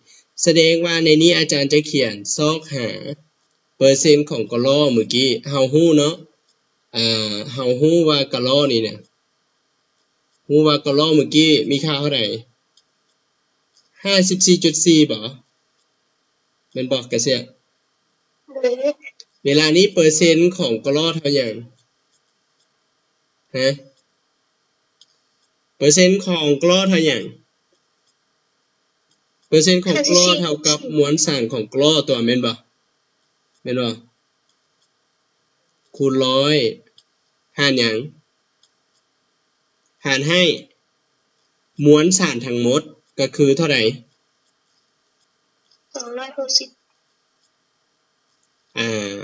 ສະແດງວ່າໃນນີ້ອາຈານຈະຂຽນຊອກຫາເປີເຊັນຂອງກະລໍມື້ກີ້. ເຮົາຮູ້ເນາະ ອາ ເຮົາຮູ້ວ່າກະລໍນີ້ນະ ຮູ້ວ່າກະລໍມື້ກີ້ມີຄ່າເທົ່າໃດ? ຫ້າສິບສີ່ຈຸດສີ່ ບໍ? ແມ່ນບໍ່ກະເຊຍ? ເວລານີ້ເປີເຊັນຂອງກະລໍເທົ່າຫຍັງ? ຮະ? ເປີເຊັນຂອງກະລໍເທົ່າຫຍັງ? ເປີເຊັນຂອງກະລໍເທົ່າກັບມວນສານຂອງກະລໍຕົວະ ແມ່ນບໍ່? ແມ່ນບໍ່? ຄູນຮ້ອຍ ຫານຫຍັງ? ຫານໃຫ້ມວນສານທັງໝົດກໍຄືເທົ່າໃດ? ສອງຮ້ອຍຫົກສິບ ອາ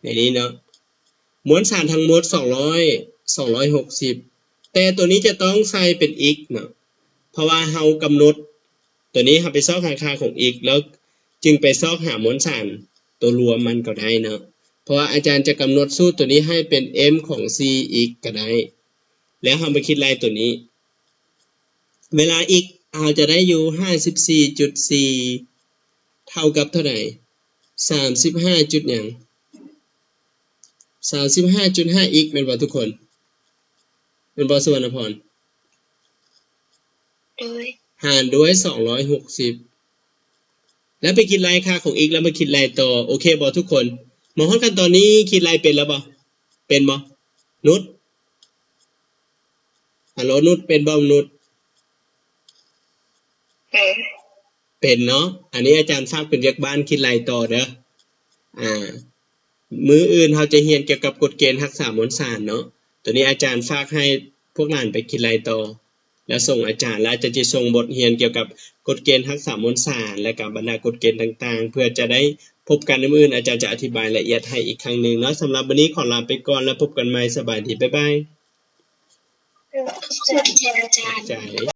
ໃນນີ້ເນາະ ມວນສານທັງໝົດສອງຮ້ອຍ ສອງຮ້ອຍຫົກສິບ ແຕ່ຕົວນີ້ຈະຕ້ອງໃສ່ເປັນ x ເນາະ ເພາະວ່າເຮົາກຳນົດ ຕົວນີ້ເຮົາໄປຊອກຫາຄ່າຂອງ x ແລ້ວຈຶ່ງໄປຊອກຫາມວນສານຕົວລວມມັນກໍໄດ້ເນາະ ເພາະວ່າອາຈານຈະກຳນົດສູດຕົວນີ້ໃຫ້ເປັນ m ຂອງ c x ກໍໄດ້ ແລ້ວເຮົາມາຄິດໄລ່ຕົວນີ້ ເວລາ x ເຮົາຈະໄດ້ຢູ່ຫ້າສິບສີ່ຈຸດສີ່ ເທົ່າກັບເທົ່າໃດ? ສາມສິບຫ້າຈຸດຫຍັງ? ສາມສິບຫ້າຈຸດຫ້າ x ແມ່ນບໍ່ທຸກຄົນ? ແມ່ນບໍ່ ສຸວັນນະພອນ? ໂດຍ ຫານດ້ວຍສອງຮ້ອຍຫົກສິບ ແລ້ວໄປຄິດໄລ່ຄ່າຂອງ x ແລ້ວມາຄິດໄລ່ຕໍ່ ໂອເຄບໍ່ທຸກຄົນ? ມາຮອດຂັ້ນຕອນນີ້ຄິດໄລ່ເປັນແລ້ວບໍ່? ເປັນບໍ່? ນຸດ ຮັລໂຫຼ ນຸດ ເປັນບໍ່ນຸດ? ເອີ ເປັນເນາະ. ອັນນີ້ອາຈານຝາກເປັນວຽກບ້ານຄິດໄລ່ຕໍ່ເດີ. ອ່າ ມື້ອື່ນເຮົາຈະຮຽນກ່ຽວກັບກົດເກນຮັກສາມວນສານເນາະ. ໂຕນີ້ອາຈານຝາກໃຫ້ພວກຫຼານໄປຄິດໄລ່ຕໍ່ ແລ້ວສົ່ງອາຈານ ແລ້ວອາຈານຈະສົ່ງບົດຮຽນກ່ຽວກັບກົດເກນຮັກສາມວນສານ ແລະກະບັນດາກົດເກນຕ່າງໆ ເພື່ອຈະໄດ້ພົບກັນມື້ອື່ນ ອາຈານຈະອະທິບາຍລະອຽດໃຫ້ອີກຄັ້ງໜຶ່ງເນາະ. ສຳລັບມື້ນີ້ຂໍລາໄປກ່ອນ ແລ້ວພົບກັນໃໝ່. ສະບາຍດີ ບາຍບາຍ. ຂອບໃຈອາຈານ.